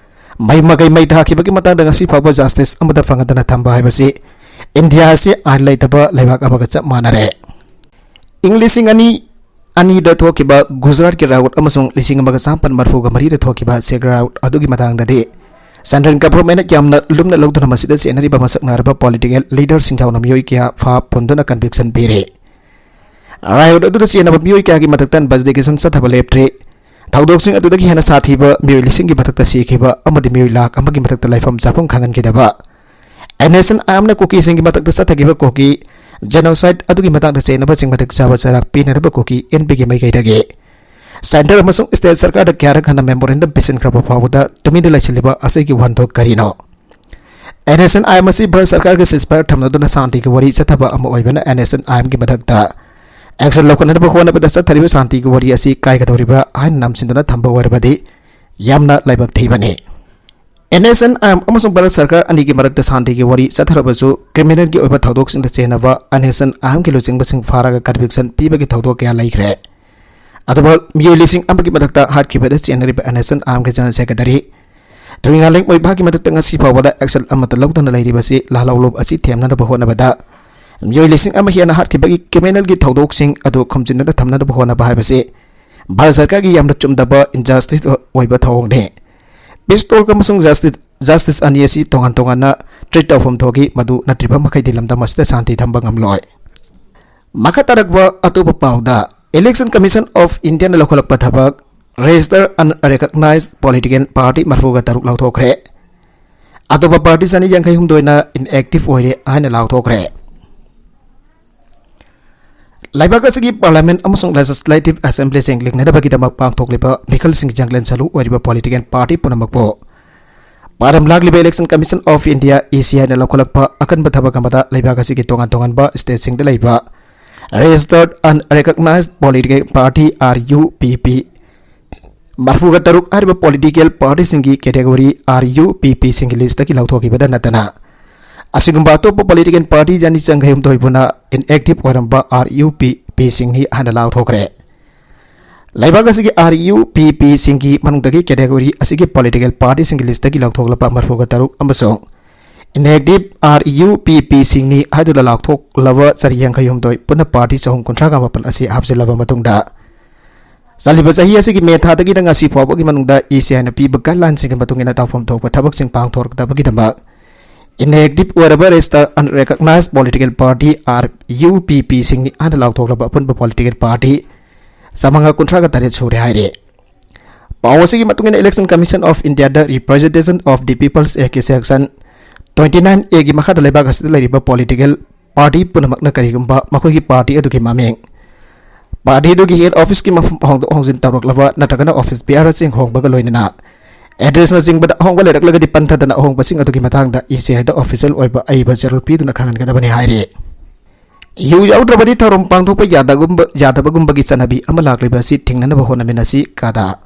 ꯃꯩ ꯃꯀꯩ ꯃꯩ ꯊꯥꯈꯤꯕꯒꯤ ꯃꯇꯥꯡꯗ ꯉꯁꯤ ꯐꯥꯎꯕ ꯖꯁꯇꯤꯁ ꯑꯃꯠꯇ ꯐꯪꯍꯟꯗꯅ ꯊꯝꯕ ꯍꯥꯏꯕꯁꯤ ꯏꯟꯗꯤꯌꯥ ꯑꯁꯤ ꯑꯥꯏꯟ ꯂꯩꯇꯕ ꯂꯩꯕꯥꯛ ꯑꯃꯒ ꯆꯞ ꯃꯥꯟꯅꯔꯦ꯫ ꯏꯪ ꯂꯤꯁꯤꯡ ꯑꯅꯤ ꯑꯅꯤꯗ ꯊꯣꯛꯈꯤꯕ ꯒꯨꯖꯔꯥꯠꯀꯤ ꯔꯥꯎꯠ ꯑꯃꯁꯨꯡ ꯂꯤꯁꯤꯡ ꯑꯃꯒ ꯆꯥꯃꯥꯄꯟ ꯃꯔꯐꯨꯒ ꯃꯔꯤꯗ ꯊꯣꯛꯈꯤꯕ ꯁꯤꯈ ꯔꯥꯎꯠ ꯑꯗꯨꯒꯤ ꯃꯇꯥꯡꯗꯗꯤ ꯁꯦꯟꯇ꯭ꯔꯦꯜ ꯒꯚꯔꯟꯃꯦꯟꯠꯅ ꯌꯥꯝꯅ ꯂꯨꯝꯅ ꯂꯧꯗꯨꯅ ꯃꯁꯤꯗ ꯆꯦꯟꯅꯔꯤꯕ ꯃꯁꯛ ꯅꯥꯏꯔꯕ ꯄꯣꯂꯤꯇꯤꯀꯦꯜ ꯂꯤꯗꯔꯁꯤꯡ ꯌꯥꯎꯅ ꯃꯤꯑꯣꯏ ꯀꯌꯥ ꯐꯥ ꯄꯨꯟꯗꯨꯅ ꯀꯟꯚꯤꯛꯁꯟ ꯄꯤꯔꯦ꯫ ꯔꯥꯏꯑꯣꯠ ꯑꯗꯨꯗ ꯆꯦꯟꯅꯕ ꯃꯤꯑꯣꯏ ꯀꯌꯥꯒꯤ ꯃꯊꯛꯇ ꯏꯟꯚꯦꯁꯇꯤꯒꯦꯁꯟ ꯆꯠꯊꯕ ꯂꯦꯞꯇ꯭ꯔꯤ꯫ ꯊꯧꯗꯣꯛꯁꯤꯡ ꯑꯗꯨꯗꯒꯤ ꯍꯦꯟꯅ ꯁꯥꯊꯤꯕ ꯃꯤꯑꯣꯏ ꯂꯤꯁꯤꯡꯒꯤ ꯃꯊꯛꯇ ꯁꯤꯈꯤꯕ ꯑꯃꯗꯤ ꯃꯤꯑꯣꯏ ꯂꯥꯈ ꯑꯃꯒꯤ ꯃꯊꯛꯇ ꯂꯩꯐꯝ ꯆꯥꯐꯝ ꯈꯪꯍꯟꯈꯤꯗꯕ ꯑꯦꯟ ꯑꯦꯁ ꯑꯦꯟ ꯑꯥꯏ ꯑꯦꯝꯅ ꯀꯨꯀꯤꯁꯤꯡꯒꯤ ꯃꯊꯛꯇ ꯆꯠꯊꯈꯤꯕ ꯀꯨꯀꯤ ꯖꯦꯅꯣꯁꯥꯏꯠ ꯑꯗꯨꯒꯤ ꯃꯇꯥꯡꯗ ꯆꯦꯟꯅꯕꯁꯤꯡ ꯃꯇꯤꯛ ꯆꯥꯕ ꯆꯩꯔꯥꯛ ꯄꯤꯅꯅꯕ ꯀꯨꯀꯤ ꯑꯦꯟ ꯄꯤꯒꯤ ꯃꯥꯏꯀꯩꯗꯒꯤ ꯁꯦꯟꯇꯔ ꯑꯃꯁꯨꯡ ꯁ꯭ꯇꯦꯠ ꯁꯔꯀꯥꯔꯗ ꯀꯌꯥꯔꯛ ꯍꯟꯅ ꯃꯦꯃꯣꯔꯦꯟꯗꯝ ꯄꯤꯁꯤꯟꯈ꯭ꯔꯕ ꯐꯥꯎꯕꯗ ꯇꯨꯃꯤꯟꯅ ꯂꯩꯁꯤꯜꯂꯤꯕ ꯑꯁꯤꯒꯤ ꯋꯥꯍꯟꯊꯣꯛ ꯀꯔꯤꯅꯣ? N S and I I M Bharat ꯁꯔꯀꯥꯔꯒ ceasefire ꯊꯝꯅꯗꯨꯅ ꯁꯥꯟꯇꯤꯒꯤ ꯋꯥꯔꯤ ꯆꯠꯊꯕ ꯑꯃ ꯑꯣꯏꯕꯅ ꯑꯦꯟ ꯑꯦꯁ ꯑꯦꯟ ꯑꯥꯏ ꯑꯦꯝꯒꯤ ꯃꯊꯛꯇ ꯑꯦꯛꯁꯟ ꯂꯧꯈꯠꯅꯕ ꯍꯣꯠꯅꯕꯗ ꯆꯠꯊꯔꯤꯕ ꯁꯥꯟꯇꯤꯒꯤ ꯋꯥꯔꯤ ꯑꯁꯤ ꯀꯥꯏꯒꯗꯧꯔꯤꯕ꯭ꯔꯥ ꯍꯥꯏꯅ ꯅꯝꯁꯤꯟꯗꯨꯅ ꯊꯝꯕ ꯑꯣꯏꯔꯕꯗꯤ ꯌꯥꯝꯅ ꯂꯥꯏꯕꯛ ꯊꯤꯕꯅꯤ꯫ N S and I M ꯑꯃꯁꯨꯡ ꯚꯥꯔꯠ ꯁꯔꯀꯥꯔ ꯑꯅꯤꯒꯤ ꯃꯔꯛꯇ ꯁꯥꯟꯇꯤꯒꯤ ꯋꯥꯔꯤ ꯆꯠꯊꯔꯕꯁꯨ ꯀ꯭ꯔꯤꯃꯤꯅꯦꯜꯒꯤ ꯑꯣꯏꯕ ꯊꯧꯗꯣꯛꯁꯤꯡꯗ ꯆꯦꯟꯅꯕ ꯑꯦꯟ ꯑꯦꯁ ꯑꯦꯟ ꯑꯥꯏ ꯑꯦꯝꯒꯤ ꯂꯨꯆꯤꯡꯕꯁꯤꯡ ꯐꯥꯔꯒ ꯀꯟꯚꯤꯛꯁꯟ ꯄꯤꯕꯒꯤ ꯊꯧꯗꯣꯛ ꯀꯌꯥ ꯂꯩꯈ꯭ꯔꯦ꯫ ꯑꯗꯨꯕꯨ ꯃꯤꯑꯣꯏ ꯂꯤꯁꯤꯡ ꯑꯃꯒꯤ ꯃꯊꯛꯇ ꯍꯥꯠꯈꯤꯕꯗ ꯆꯦꯟꯅꯔꯤꯕ ꯑꯦꯟ ꯑꯦꯁ ꯑꯦꯟ ꯑꯥꯏ ꯑꯦꯝꯒꯤ ꯖꯦꯅꯔꯦꯜ ꯁꯦꯀ꯭ꯔꯦꯇꯔꯤ ꯊꯨꯏꯉꯥꯂꯦꯡ ꯑꯣꯏꯕꯒꯤ ꯃꯊꯛꯇ ꯉꯁꯤ ꯐꯥꯎꯕꯗ ꯑꯦꯛꯁꯟ ꯑꯃꯠꯇ ꯂꯧꯗꯅ ꯂꯩꯔꯤꯕꯁꯤ ꯂꯥꯜꯍꯧꯂꯨꯞ ꯑꯁꯤ ꯊꯦꯝꯅꯅꯕ ꯍꯣꯠꯅꯕꯗ ꯃꯤꯑꯣꯏ ꯂꯤꯁꯤꯡ ꯑꯃ ꯍꯦꯟꯅ ꯍꯥꯠꯈꯤꯕꯒꯤ ꯀ꯭ꯔꯤꯃꯤꯅꯦꯜꯒꯤ ꯊꯧꯗꯣꯛꯁꯤꯡ ꯑꯗꯨ ꯈꯨꯝꯖꯤꯟꯅꯗ ꯊꯝꯅꯅꯕ ꯍꯣꯠꯅꯕ ꯍꯥꯏꯕꯁꯤ ꯚꯥꯔꯠ ꯁꯔꯀꯥꯔꯒꯤ ꯌꯥꯝꯅ ꯆꯨꯝꯗꯕ ꯏꯟꯖꯁꯇꯤꯁ ꯑꯣꯏꯕ ꯊꯧꯑꯣꯡꯅꯤ꯫ ꯄꯤꯁ ꯇꯣꯜꯛ ꯑꯃꯁꯨꯡ ꯖꯁꯇꯤꯁ, ꯖꯁꯇꯤꯁ ꯑꯅꯤ ꯑꯁꯤ ꯇꯣꯉꯥꯟ ꯇꯣꯉꯥꯟꯅ ꯇ꯭ꯔꯤꯠ ꯇꯧꯐꯝ ꯊꯣꯛꯏ, ꯃꯗꯨ ꯅꯠꯇ꯭ꯔꯤꯕ ꯃꯈꯩꯗꯤ ꯂꯝꯗꯝ ꯑꯁꯤꯗ ꯁꯥꯟꯇꯤ ꯊꯝꯕ ꯉꯝꯂꯣꯏ꯫ ꯃꯈꯥ ꯇꯥꯔꯛꯄ ꯑꯇꯣꯞꯄ ꯄꯥꯎꯗ, Election Commission of Indiaꯅ ꯂꯧꯈꯠꯂꯛꯄ ꯊꯕꯛ, register unrecognized political party ꯃꯔꯐꯨꯒ ꯇꯔꯨꯛ ꯂꯥꯎꯊꯣꯛꯈ꯭ꯔꯦ꯫ ꯑꯇꯣꯞꯄ ꯄꯥꯔꯇꯤ ꯆꯅꯤ ꯌꯥꯡꯈꯩ ꯍꯨꯝꯗꯣꯏꯅ inactive ꯑꯣꯏꯔꯦ ꯍꯥꯏꯅ ꯂꯥꯎꯊꯣꯛꯈ꯭ꯔꯦ꯫ ꯂꯩꯕꯥꯛ ꯑꯁꯤꯒꯤ Parliament ꯑꯃꯁꯨꯡ Legislative Assemblyꯁꯤꯡ ꯂꯤꯡꯅꯅꯕꯒꯤꯗꯃꯛ ꯄꯥꯡꯊꯣꯛꯂꯤꯕ ꯃꯤꯈꯜꯁꯤꯡꯒꯤ ꯌꯥꯡꯂꯦꯟ ꯁꯔꯨ ꯑꯣꯏꯔꯤꯕ political party ꯄꯨꯝꯅꯃꯛꯄꯨ ꯄꯥꯔꯝ ꯂꯥꯛꯂꯤꯕ Election Commission of India, E C I ꯅ ꯂꯧꯈꯠꯂꯛꯄ ꯑꯀꯟꯕ ꯊꯕꯛ ꯑꯃꯗ ꯂꯩꯕꯥꯛ ꯑꯁꯤꯒꯤ ꯇꯣꯉꯥꯟ ꯇꯣꯉꯥꯟꯕ state ꯁꯤꯡꯗ ꯂꯩꯕ Registered Unrecognized Political Party, R U P P, ꯃꯔꯐꯨꯒ ꯇꯔꯨꯛ ꯍꯥꯏꯔꯤꯕ political party ꯁꯤꯡꯒꯤ category R U P P ꯁꯤꯡꯒꯤ list ꯇꯒꯤ ꯂꯧꯊꯣꯛꯈꯤꯕꯗ ꯅꯠꯇꯅ, ꯑꯁꯤꯒꯨꯝꯕ ꯑꯇꯣꯞꯄ political party ꯆꯅꯤ ꯆꯪꯈꯩ ꯍꯨꯝꯗꯣꯏ ꯄꯨꯟꯅ inactive ꯑꯣꯏꯔꯝꯕ R U P P ꯁꯤꯡꯅꯤ ꯍꯥꯏꯅ ꯂꯥꯎꯊꯣꯛꯈ꯭ꯔꯦ꯫ ꯂꯩꯕꯥꯛ ꯑꯁꯤꯒꯤ R U P P ꯁꯤꯡꯒꯤ ꯃꯅꯨꯡꯗꯒꯤ category ꯑꯁꯤꯒꯤ political party ꯁꯤꯡꯒꯤ list ꯇꯒꯤ ꯂꯧꯊꯣꯛꯂꯕ ꯃꯔꯐꯨꯒ ꯇꯔꯨꯛ ꯑꯃꯁꯨꯡ inactive R U P P ꯁꯤꯡꯅꯤ ꯍꯥꯏꯗꯨꯅ ꯂꯥꯎꯊꯣꯛꯂꯕ ꯆꯔꯤ ꯌꯥꯡꯈꯩ ꯍꯨꯝꯗꯣꯏ ꯄꯨꯟꯅ party ꯆꯍꯨꯝ ꯀꯨꯟꯊ꯭ꯔꯥꯒ ꯃꯥꯄꯟ ꯑꯁꯤ ꯍꯥꯞꯆꯤꯜꯂꯕ ꯃꯇꯨꯡꯗ, ꯆꯠꯂꯤꯕ ꯆꯍꯤ ꯑꯁꯤꯒꯤ May ꯊꯥꯗꯒꯤꯅ ꯉꯁꯤ ꯐꯥꯎꯕꯒꯤ ꯃꯅꯨꯡꯗ E C I ꯅ ꯄꯤꯕ guideline ꯁꯤꯡꯒꯤ ꯃꯇꯨꯡ ꯏꯟꯅ ꯇꯧꯐꯝ ꯊꯣꯛꯄ ꯊꯕꯛꯁꯤꯡ ꯄꯥꯡꯊꯣꯔꯛꯇꯕꯒꯤꯗꯃꯛ inactive ꯑꯣꯏꯔꯕ Registered Unrecognized Political Party, R U P P ꯁꯤꯡꯅꯤ ꯍꯥꯏꯅ ꯂꯥꯎꯊꯣꯛꯂꯕ ꯑꯄꯨꯟꯕ political party ꯆꯥꯃꯉꯥ ꯀꯨꯟꯊ꯭ꯔꯥꯒ ꯇꯔꯦꯠ ꯁꯨꯔꯦ ꯍꯥꯏꯔꯤ꯫ ꯄꯥꯎ ꯑꯁꯤꯒꯤ ꯃꯇꯨꯡ ꯏꯟꯅ Election Commission of India the Representation of the People's Act ꯀꯤ section twenty nine A ꯒꯤ ꯃꯈꯥꯗ ꯂꯩꯕꯥꯛ ꯑꯁꯤꯗ ꯂꯩꯔꯤꯕ political party ꯄꯨꯝꯅꯃꯛꯅ ꯀꯔꯤꯒꯨꯝꯕ ꯃꯈꯣꯏꯒꯤ party ꯑꯗꯨꯒꯤ ꯃꯃꯤꯡ, party ꯑꯗꯨꯒꯤ head office ꯀꯤ ꯃꯐꯝ ꯍꯣꯡꯗꯣꯛ ꯍꯣꯡꯖꯤꯟ ꯇꯧꯔꯛꯂꯕ ꯅꯠꯇ꯭ꯔꯒꯅ office bearer ꯁꯤꯡ ꯍꯣꯡꯕꯒ ꯂꯣꯏꯅꯅ address ꯅꯆꯤꯡꯕꯗ ꯑꯍꯣꯡꯕ ꯂꯩꯔꯛꯂꯒꯗꯤ ꯄꯟꯊꯗꯅ ꯑꯍꯣꯡꯕꯁꯤꯡ ꯑꯗꯨꯒꯤ ꯃꯇꯥꯡꯗ E C I the official ꯑꯣꯏꯕ ꯑꯏꯕ ꯆꯦꯔꯣꯜ ꯄꯤꯗꯨꯅ ꯈꯪꯍꯟꯒꯗꯕꯅꯤ ꯍꯥꯏꯔꯤ꯫ ꯌꯨ ꯌꯥꯎꯗ꯭ꯔꯕꯗꯤ ꯊꯧꯔꯝ ꯄꯥꯡꯊꯣꯛꯄ ꯌꯥꯗꯒꯨꯝꯕ-, ꯌꯥꯗꯕꯒꯨꯝꯕꯒꯤ ꯆꯠꯅꯕꯤ ꯑꯃ ꯂꯥꯛꯂꯤꯕ ꯑꯁꯤ ꯊꯤꯡꯅꯅꯕ ꯍꯣꯠꯅꯃꯤꯟꯅꯁꯤ ꯀꯥꯗꯥ꯫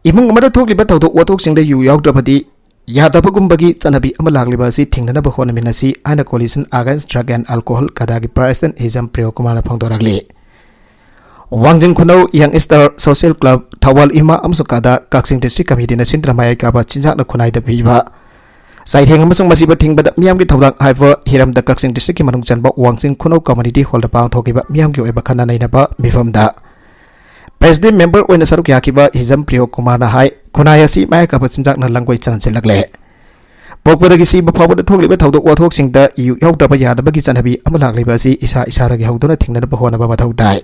ꯏꯃꯨꯡ ꯑꯃꯗ ꯊꯣꯛꯂꯤꯕ ꯊꯧꯗꯣꯛ ꯋꯥꯊꯣꯛꯁꯤꯡꯗ ꯌꯨ ꯌꯥꯎꯗ꯭ꯔꯕꯗꯤ ꯌꯥꯗꯕꯒꯨꯝꯕꯒꯤ ꯆꯠꯅꯕꯤ ꯑꯃ ꯂꯥꯛꯂꯤꯕ ꯑꯁꯤ ꯊꯤꯡꯅꯅꯕ ꯍꯣꯠꯅꯃꯤꯟꯅꯁꯤ ꯍꯥꯏꯅ Coalition Against Drug and Alcohol ꯀꯥꯗꯥꯒꯤ president ꯍꯤꯖꯝ ꯄ꯭ꯔꯤꯌꯣ ꯀꯨꯃꯥꯔꯅ ꯐꯣꯡꯗꯣꯔꯛꯂꯤ꯫ ꯋꯥꯡꯖꯤꯡ ꯈꯨꯅꯧ Young Star Social Club, Thoubal ꯏꯃꯥ ꯑꯃꯁꯨꯡ ꯀꯥꯗꯥ ꯀꯛꯆꯤꯡ district committee ꯅ ꯁꯤꯟꯗꯨꯅ ꯃꯌꯥꯏ ꯀꯥꯕ ꯆꯤꯟꯖꯥꯛꯅ ꯈꯨꯟꯅꯥꯏꯗ ꯄꯤꯕ ꯆꯩꯊꯦꯡ ꯑꯃꯁꯨꯡ ꯃꯁꯤꯕꯨ ꯊꯤꯡꯕꯗ ꯃꯤꯌꯥꯝꯒꯤ ꯊꯧꯗꯥꯡ ꯍꯥꯏꯕ ꯍꯤꯔꯝꯗ ꯀꯛꯆꯤꯡ district ꯀꯤ ꯃꯅꯨꯡ ꯆꯟꯕ ꯋꯥꯡꯖꯤꯡ ꯈꯨꯅꯧ community hall ꯗ ꯄꯥꯡꯊꯣꯛꯈꯤꯕ ꯃꯤꯌꯥꯝꯒꯤ ꯑꯣꯏꯕ ꯈꯟꯅ ꯅꯩꯅꯕ ꯃꯤꯐꯝꯗ president member ꯑꯣꯏꯅ ꯁꯔꯨꯛ ꯌꯥꯈꯤꯕ ꯍꯤꯖꯝ ꯄ꯭ꯔꯤꯌꯣ ꯀꯨꯃꯥꯔꯅ ꯍꯥꯏ, ꯈꯨꯟꯅꯥꯏ ꯑꯁꯤ ꯃꯌꯥꯏ ꯀꯥꯕ ꯆꯤꯟꯖꯥꯛꯅ ꯂꯪꯒꯣꯏ ꯆꯟꯁꯤꯜꯂꯛꯂꯦ꯫ ꯄꯣꯛꯄꯗꯒꯤ ꯁꯤꯕ ꯐꯥꯎꯕꯗ ꯊꯣꯛꯂꯤꯕ ꯊꯧꯗꯣꯛ ꯋꯥꯊꯣꯛꯁꯤꯡꯗ ꯌꯨ ꯌꯥꯎꯗꯕ ꯌꯥꯗꯕꯒꯤ ꯆꯠꯅꯕꯤ ꯑꯃ ꯂꯥꯛꯂꯤꯕ ꯑꯁꯤ ꯏꯁꯥ ꯏꯁꯥꯗꯒꯤ ꯍꯧꯗꯨꯅ ꯊꯤꯡꯅꯅꯕ ꯍꯣꯠꯅꯕ ꯃꯊꯧ ꯇꯥꯏ꯫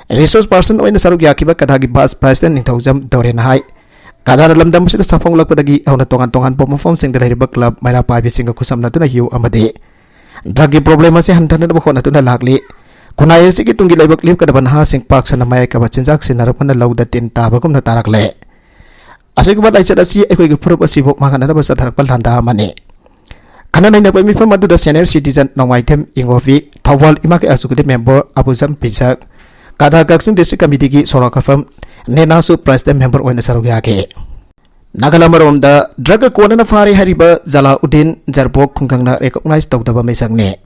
Resource person ꯑꯣꯏꯅ ꯁꯔꯨꯛ ꯌꯥꯈꯤꯕ ꯀꯥꯗꯥꯒꯤ vice president ꯅꯤꯡꯊꯧꯖꯝ ꯗꯣꯔꯦꯟꯅ ꯍꯥꯏ, ꯀꯥꯗꯥꯅ ꯂꯝꯗꯝ ꯑꯁꯤꯗ ꯁꯥꯐꯣꯡꯂꯛꯄꯗꯒꯤ ꯍꯧꯅ ꯇꯣꯉꯥꯟ ꯇꯣꯉꯥꯟꯕ ꯃꯐꯝꯁꯤꯡꯗ ꯂꯩꯔꯤꯕ club ꯃꯩꯔꯥ ꯄꯥꯏꯕꯤꯁꯤꯡꯒ ꯈꯨꯠꯁꯝꯅꯗꯨꯅ ꯌꯨ ꯑꯃꯗꯤ drug ꯀꯤ problem ꯑꯁꯤ ꯍꯟꯊꯅꯕ ꯍꯣꯠꯅꯗꯨꯅ ꯂꯥꯛꯂꯤ꯫ ꯈꯨꯟꯅꯥꯏ ꯑꯁꯤꯒꯤ ꯇꯨꯡꯒꯤ ꯂꯩꯕꯥꯛ ꯂꯦꯞꯀꯗꯕ ꯅꯍꯥꯁꯤꯡ ꯄꯥꯛ ꯁꯟꯅ ꯃꯌꯥꯏ ꯀꯥꯕ ꯆꯤꯟꯖꯥꯛ ꯁꯤꯖꯤꯟꯅꯔꯛꯄꯅ ꯂꯧꯗ ꯇꯤꯟ ꯇꯥꯕꯒꯨꯝꯅ ꯇꯥꯔꯛꯂꯦ꯫ ꯑꯁꯤꯒꯨꯝꯕ ꯂꯥꯏꯆꯠ ꯑꯁꯤ ꯑꯩꯈꯣꯏꯒꯤ ꯐꯨꯔꯨꯞ ꯑꯁꯤꯕꯨ ꯃꯥꯡꯍꯟꯅꯅꯕ ꯆꯠꯊꯔꯛꯄ ꯂꯥꯟꯗꯥ ꯑꯃꯅꯤ꯫ ꯈꯟꯅ ꯅꯩꯅꯕ ꯃꯤꯐꯝ ꯑꯗꯨꯗ senior citizen ꯅꯣꯡꯃꯥꯏꯊꯦꯝ ꯏꯉꯣꯕꯤ, ꯊꯧꯕꯥꯜ ꯏꯃꯥ ꯀꯩ ꯑꯁꯨꯒꯗꯤ member ꯑꯕꯨꯖꯝ ꯄꯤꯖꯛ, ꯀꯗꯥ ꯀꯛꯆꯤꯡ district committeeꯒꯤ ꯁꯣꯔꯥ ꯀꯐꯝ ꯅꯦꯅꯥꯁꯨ president member ꯑꯣꯏꯅ ꯁꯔꯨꯛ ꯌꯥꯈꯤ꯫ ꯅꯥꯒꯥꯂꯦꯟ ꯑꯃꯔꯣꯝꯗ drug ꯀꯣꯟꯅꯅ ꯐꯥꯔꯦ ꯍꯥꯏꯔꯤꯕ ꯖꯂꯥꯎꯗꯤꯟ ꯖꯔꯄꯣꯛ ꯈꯨꯡꯒꯪꯅ recognize ꯇꯧꯗꯕ ꯃꯤꯁꯛꯅꯤ꯫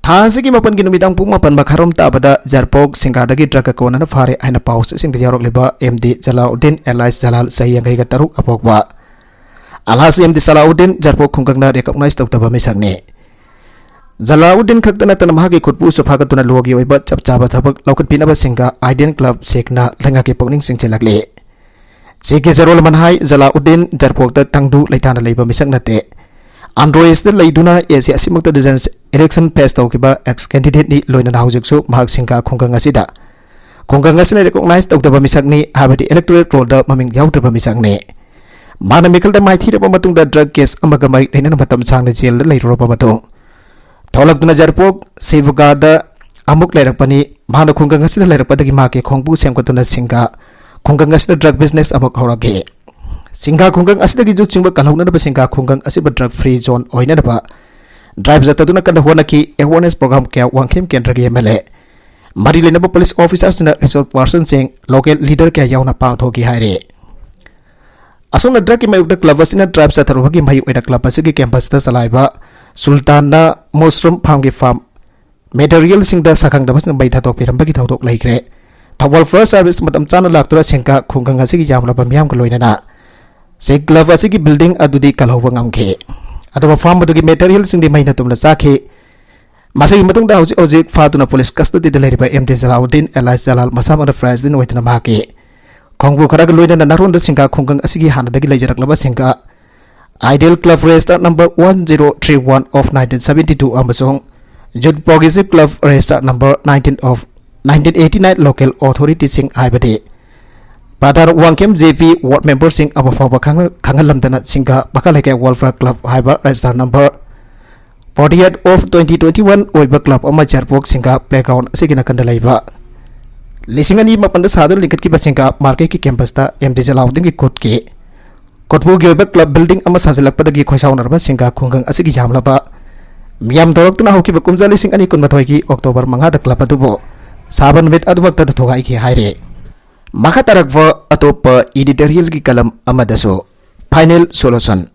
ꯊꯥ ꯑꯁꯤꯒꯤ ꯃꯥꯄꯟꯒꯤ ꯅꯨꯃꯤꯗꯥꯡ ꯄꯨꯡ ꯃꯥꯄꯟ ꯃꯈꯥꯏꯔꯣꯝ ꯇꯥꯕꯗ ꯖꯔꯄꯣꯛ ꯁꯤꯡꯒꯥꯗꯒꯤ drug ꯀꯣꯟꯅꯅ ꯐꯥꯔꯦ ꯍꯥꯏꯅ ꯄꯥꯎꯁꯤꯡꯗ ꯌꯥꯎꯔꯛꯂꯤꯕ ꯑꯦꯝ ꯗꯤ ꯖꯂꯥꯎꯗꯤꯟ alias ꯖꯂꯥꯜ, ꯆꯍꯤ ꯌꯥꯡꯈꯩꯒ ꯇꯔꯨꯛ ꯑꯄꯣꯛꯄ꯫ Alias ꯑꯦꯝ ꯗꯤ ꯖꯂꯥꯎꯗꯤꯟ ꯖꯔꯄꯣꯛ ꯈꯨꯡꯒꯪꯅ recognize ꯇꯧꯗꯕ ꯃꯤꯁꯛꯅꯤ꯫ ꯖꯂꯥꯎꯗꯤꯟ ꯈꯛꯇ ꯅꯠꯇꯅ ꯃꯍꯥꯛꯀꯤ ꯈꯨꯠꯄꯨꯁꯨ ꯐꯥꯒꯠꯇꯨꯅ ꯂꯣꯒꯤ ꯑꯣꯏꯕ ꯆꯞ ꯆꯥꯕ ꯊꯕꯛ ꯂꯧꯈꯠꯄꯤꯅꯕ ꯁꯤꯡꯒꯥ Ideal Club ꯁꯦꯛꯅ ꯂꯩꯉꯥꯛꯀꯤ ꯄꯨꯛꯅꯤꯡ ꯆꯤꯡꯁꯤꯜꯂꯛꯂꯤ꯫ ꯁꯤꯒꯤ ꯆꯦꯔꯣꯜ ꯑꯃꯅ ꯍꯥꯏ, ꯖꯂꯥꯎꯗꯤꯟ ꯖꯔꯄꯣꯛꯇ ꯇꯪꯗꯨ ꯂꯩꯇꯥꯅ ꯂꯩꯕ ꯃꯤꯁꯛ ꯅꯠꯇꯦ꯫ ꯑꯟꯗ꯭ꯔꯣ ꯏꯁꯇ ꯂꯩꯗꯨꯅ ꯑꯦꯁꯤꯌꯥ ꯑꯁꯤꯃꯛꯇ election face ꯇꯧꯈꯤꯕ ex candidateꯅꯤ, ꯂꯣꯏꯅꯅ ꯍꯧꯖꯤꯛꯁꯨ ꯃꯍꯥꯛ ꯁꯤꯡꯒꯥ ꯈꯨꯡꯒꯪ ꯑꯁꯤꯗ, ꯈꯨꯡꯒꯪ ꯑꯁꯤꯅ recognize ꯇꯧꯗꯕ ꯃꯤꯁꯛꯅꯤ, ꯍꯥꯏꯕꯗꯤ electoral rollꯗ ꯃꯃꯤꯡ ꯌꯥꯎꯗ꯭ꯔꯕ ꯃꯤꯁꯛꯅꯤ꯫ ꯃꯥꯅ ꯃꯤꯈꯜꯗ ꯃꯥꯏꯊꯤꯔꯕ ꯃꯇꯨꯡꯗ drug case ꯑꯃꯒ ꯃꯔꯤ ꯂꯩꯅꯅ ꯃꯇꯝ ꯁꯥꯡꯅ ꯖꯦꯜꯗ ꯂꯩꯔꯨꯔꯕ ꯃꯇꯨꯡ, ꯊꯣꯛꯂꯛꯇꯨꯅ ꯖꯔꯄꯣꯛ ꯁꯤꯕꯒꯥꯗ ꯑꯃꯨꯛ ꯂꯩꯔꯛꯄꯅꯤ꯫ ꯃꯍꯥꯛꯅ ꯈꯨꯡꯒꯪ ꯑꯁꯤꯗ ꯂꯩꯔꯛꯄꯗꯒꯤ ꯃꯍꯥꯛꯀꯤ ꯈꯣꯡꯕꯨ ꯁꯦꯝꯒꯠꯇꯨꯅ ꯁꯤꯡꯒꯥ ꯈꯨꯡꯒꯪ ꯑꯁꯤꯗ drug business ꯑꯃꯨꯛ ꯍꯧꯔꯛꯈꯤ꯫ ꯁꯤꯡꯒꯥ ꯈꯨꯡꯒꯪ ꯑꯁꯤꯗꯒꯤ ꯌꯨꯠꯁꯤꯡꯕ ꯀꯜꯍꯧꯅꯅꯕ ꯁꯤꯡꯒꯥ ꯈꯨꯡꯒꯪ ꯑꯁꯤꯕꯨ drug free zone ꯑꯣꯏꯅꯅꯕ drive ꯆꯠꯊꯗꯨꯅ ꯀꯟꯅ ꯍꯣꯠꯅꯈꯤ꯫ Awareness program ꯀꯌꯥ ꯋꯥꯡꯈꯦꯝ ꯀꯦꯟꯗ꯭ꯔꯒꯤ ꯑꯦꯝ ꯑꯦꯜ ꯑꯦ, ꯃꯔꯤ ꯂꯩꯅꯕ police officerꯁꯤꯡꯅ resource personꯁꯤꯡ, local leader ꯀꯌꯥ ꯌꯥꯎꯅ ꯄꯥꯡꯊꯣꯛꯈꯤ ꯍꯥꯏꯔꯤ꯫ ꯑꯁꯨꯝꯅ drugꯀꯤ ꯃꯥꯌꯣꯛꯇ club ꯑꯁꯤꯅ drive ꯆꯠꯊꯔꯨꯕꯒꯤ ꯃꯍꯩ ꯑꯣꯏꯅ club ꯑꯁꯤꯒꯤ campusꯇ ꯆꯂꯥꯏꯕ ꯁꯨꯜꯇꯥꯟꯅ mushroom farmꯒꯤ farm materialꯁꯤꯡꯗ ꯁꯛꯈꯪꯗꯕꯁꯤꯡꯅ ꯃꯩ ꯊꯥꯗꯣꯛꯄꯤꯔꯝꯕꯒꯤ ꯊꯧꯗꯣꯛ ꯂꯩꯈ꯭ꯔꯦ꯫ ꯊꯧꯕꯥꯜ fire service ꯃꯇꯝ ꯆꯥꯅ ꯂꯥꯛꯇꯨꯅ ꯁꯤꯡꯒꯥ ꯈꯨꯡꯒꯪ ꯑꯁꯤꯒꯤ ꯌꯥꯝꯂꯕ ꯃꯤꯌꯥꯝꯒ ꯂꯣꯏꯅꯅ ꯁꯤ club ꯑꯁꯤꯒꯤ building ꯑꯗꯨꯗꯤ ꯀꯜꯍꯧꯕ ꯉꯝꯈꯤ꯫ ꯑꯗꯨꯒ farm ꯑꯗꯨꯒꯤ materialꯁꯤꯡꯗꯤ ꯃꯩꯅ ꯇꯨꯝꯅ ꯆꯥꯈꯤ꯫ ꯃꯁꯤꯒꯤ ꯃꯇꯨꯡꯗ ꯍꯧꯖꯤꯛ ꯍꯧꯖꯤꯛ ꯐꯥꯗꯨꯅ police custodyꯗ ꯂꯩꯔꯤꯕ M D ꯖꯂꯥꯎꯗꯤꯟ alias Jalal ꯃꯁꯥꯃꯛꯅ president ꯑꯣꯏꯗꯨꯅ ꯃꯍꯥꯛꯀꯤ ꯈꯣꯡꯕꯨ ꯈꯔꯒ ꯂꯣꯏꯅꯅ ꯅꯥꯔꯣꯟꯗ ꯁꯤꯡꯒꯥ ꯈꯨꯡꯒꯪ ꯑꯁꯤꯒꯤ ꯍꯥꯟꯅꯗꯒꯤ ꯂꯩꯖꯔꯛꯂꯕ ꯁꯤꯡꯒꯥ Ideal Club register number one zero three one of nineteen seventy two ꯑꯃꯁꯨꯡ Youth Progressive Club register number nineteen of nineteen eighty nine local authorityꯁꯤꯡ ꯍꯥꯏꯕꯗꯤ ꯄ꯭ꯔꯙꯥꯟ ꯋꯥꯡꯈꯦꯝ ꯖꯦ ꯄꯤ, ward memberꯁꯤꯡ ꯑꯃ ꯐꯥꯎꯕ ꯈꯪꯍ-, ꯈꯪꯍꯜꯂꯝꯗꯅ ꯁꯤꯡꯒꯥ ꯃꯈꯥ ꯂꯩꯀꯥꯏ welfare club ꯍꯥꯏꯕ register number forty eight of twenty twenty one ꯑꯣꯏꯕ club ꯑꯃ ꯖꯔꯄꯣꯛ ꯁꯤꯡꯒꯥ playground ꯑꯁꯤꯒꯤ ꯅꯥꯀꯟꯗ ꯂꯩꯕ ꯂꯤꯁꯤꯡ ꯑꯅꯤ ꯃꯥꯄꯟꯗ ꯁꯥꯗꯨꯅ ꯂꯤꯡꯈꯠꯈꯤꯕ ꯁꯤꯡꯒꯥ ꯃꯥꯔꯀꯦꯠꯀꯤ ꯀꯦꯝꯄꯁꯇ ꯑꯦꯝ ꯗꯤ ꯖꯂꯥꯎꯗꯤꯟꯒꯤ ꯈꯨꯠꯀꯤ ꯀꯣꯠꯄꯨꯒꯤ ꯑꯣꯏꯕ ꯀ꯭ꯂꯕ ꯕꯤꯜꯗꯤꯡ ꯑꯃ ꯁꯥꯖꯤꯜꯂꯛꯄꯗꯒꯤ ꯈꯣꯏꯁꯥꯎꯅꯔꯕ ꯁꯤꯡꯒꯥ ꯈꯨꯡꯒꯪ ꯑꯁꯤꯒꯤ ꯌꯥꯝꯂꯕ ꯃꯤꯌꯥꯝ ꯇꯧꯔꯛꯇꯨꯅ ꯍꯧꯈꯤꯕ ꯀꯨꯝꯖꯥ ꯂꯤꯁꯤꯡ ꯑꯅꯤ ꯀꯨꯟꯃꯥꯊꯣꯏꯒꯤ ꯑꯣꯛꯇꯣꯕꯔ ꯃꯉꯥꯗ ꯀ꯭ꯂꯕ ꯑꯗꯨꯕꯨ ꯁꯥꯕ ꯅꯨꯃꯤꯠ ꯑꯗꯨꯃꯛꯇꯗ ꯊꯨꯒꯥꯏꯈꯤ ꯍꯥꯏꯔꯤ꯫ ꯃꯈꯥ ꯇꯥꯔꯛꯄ ꯑꯇꯣꯞꯄ editorialꯒꯤ ꯀꯂꯝ ꯑꯃꯗꯁꯨ Final Solution꯫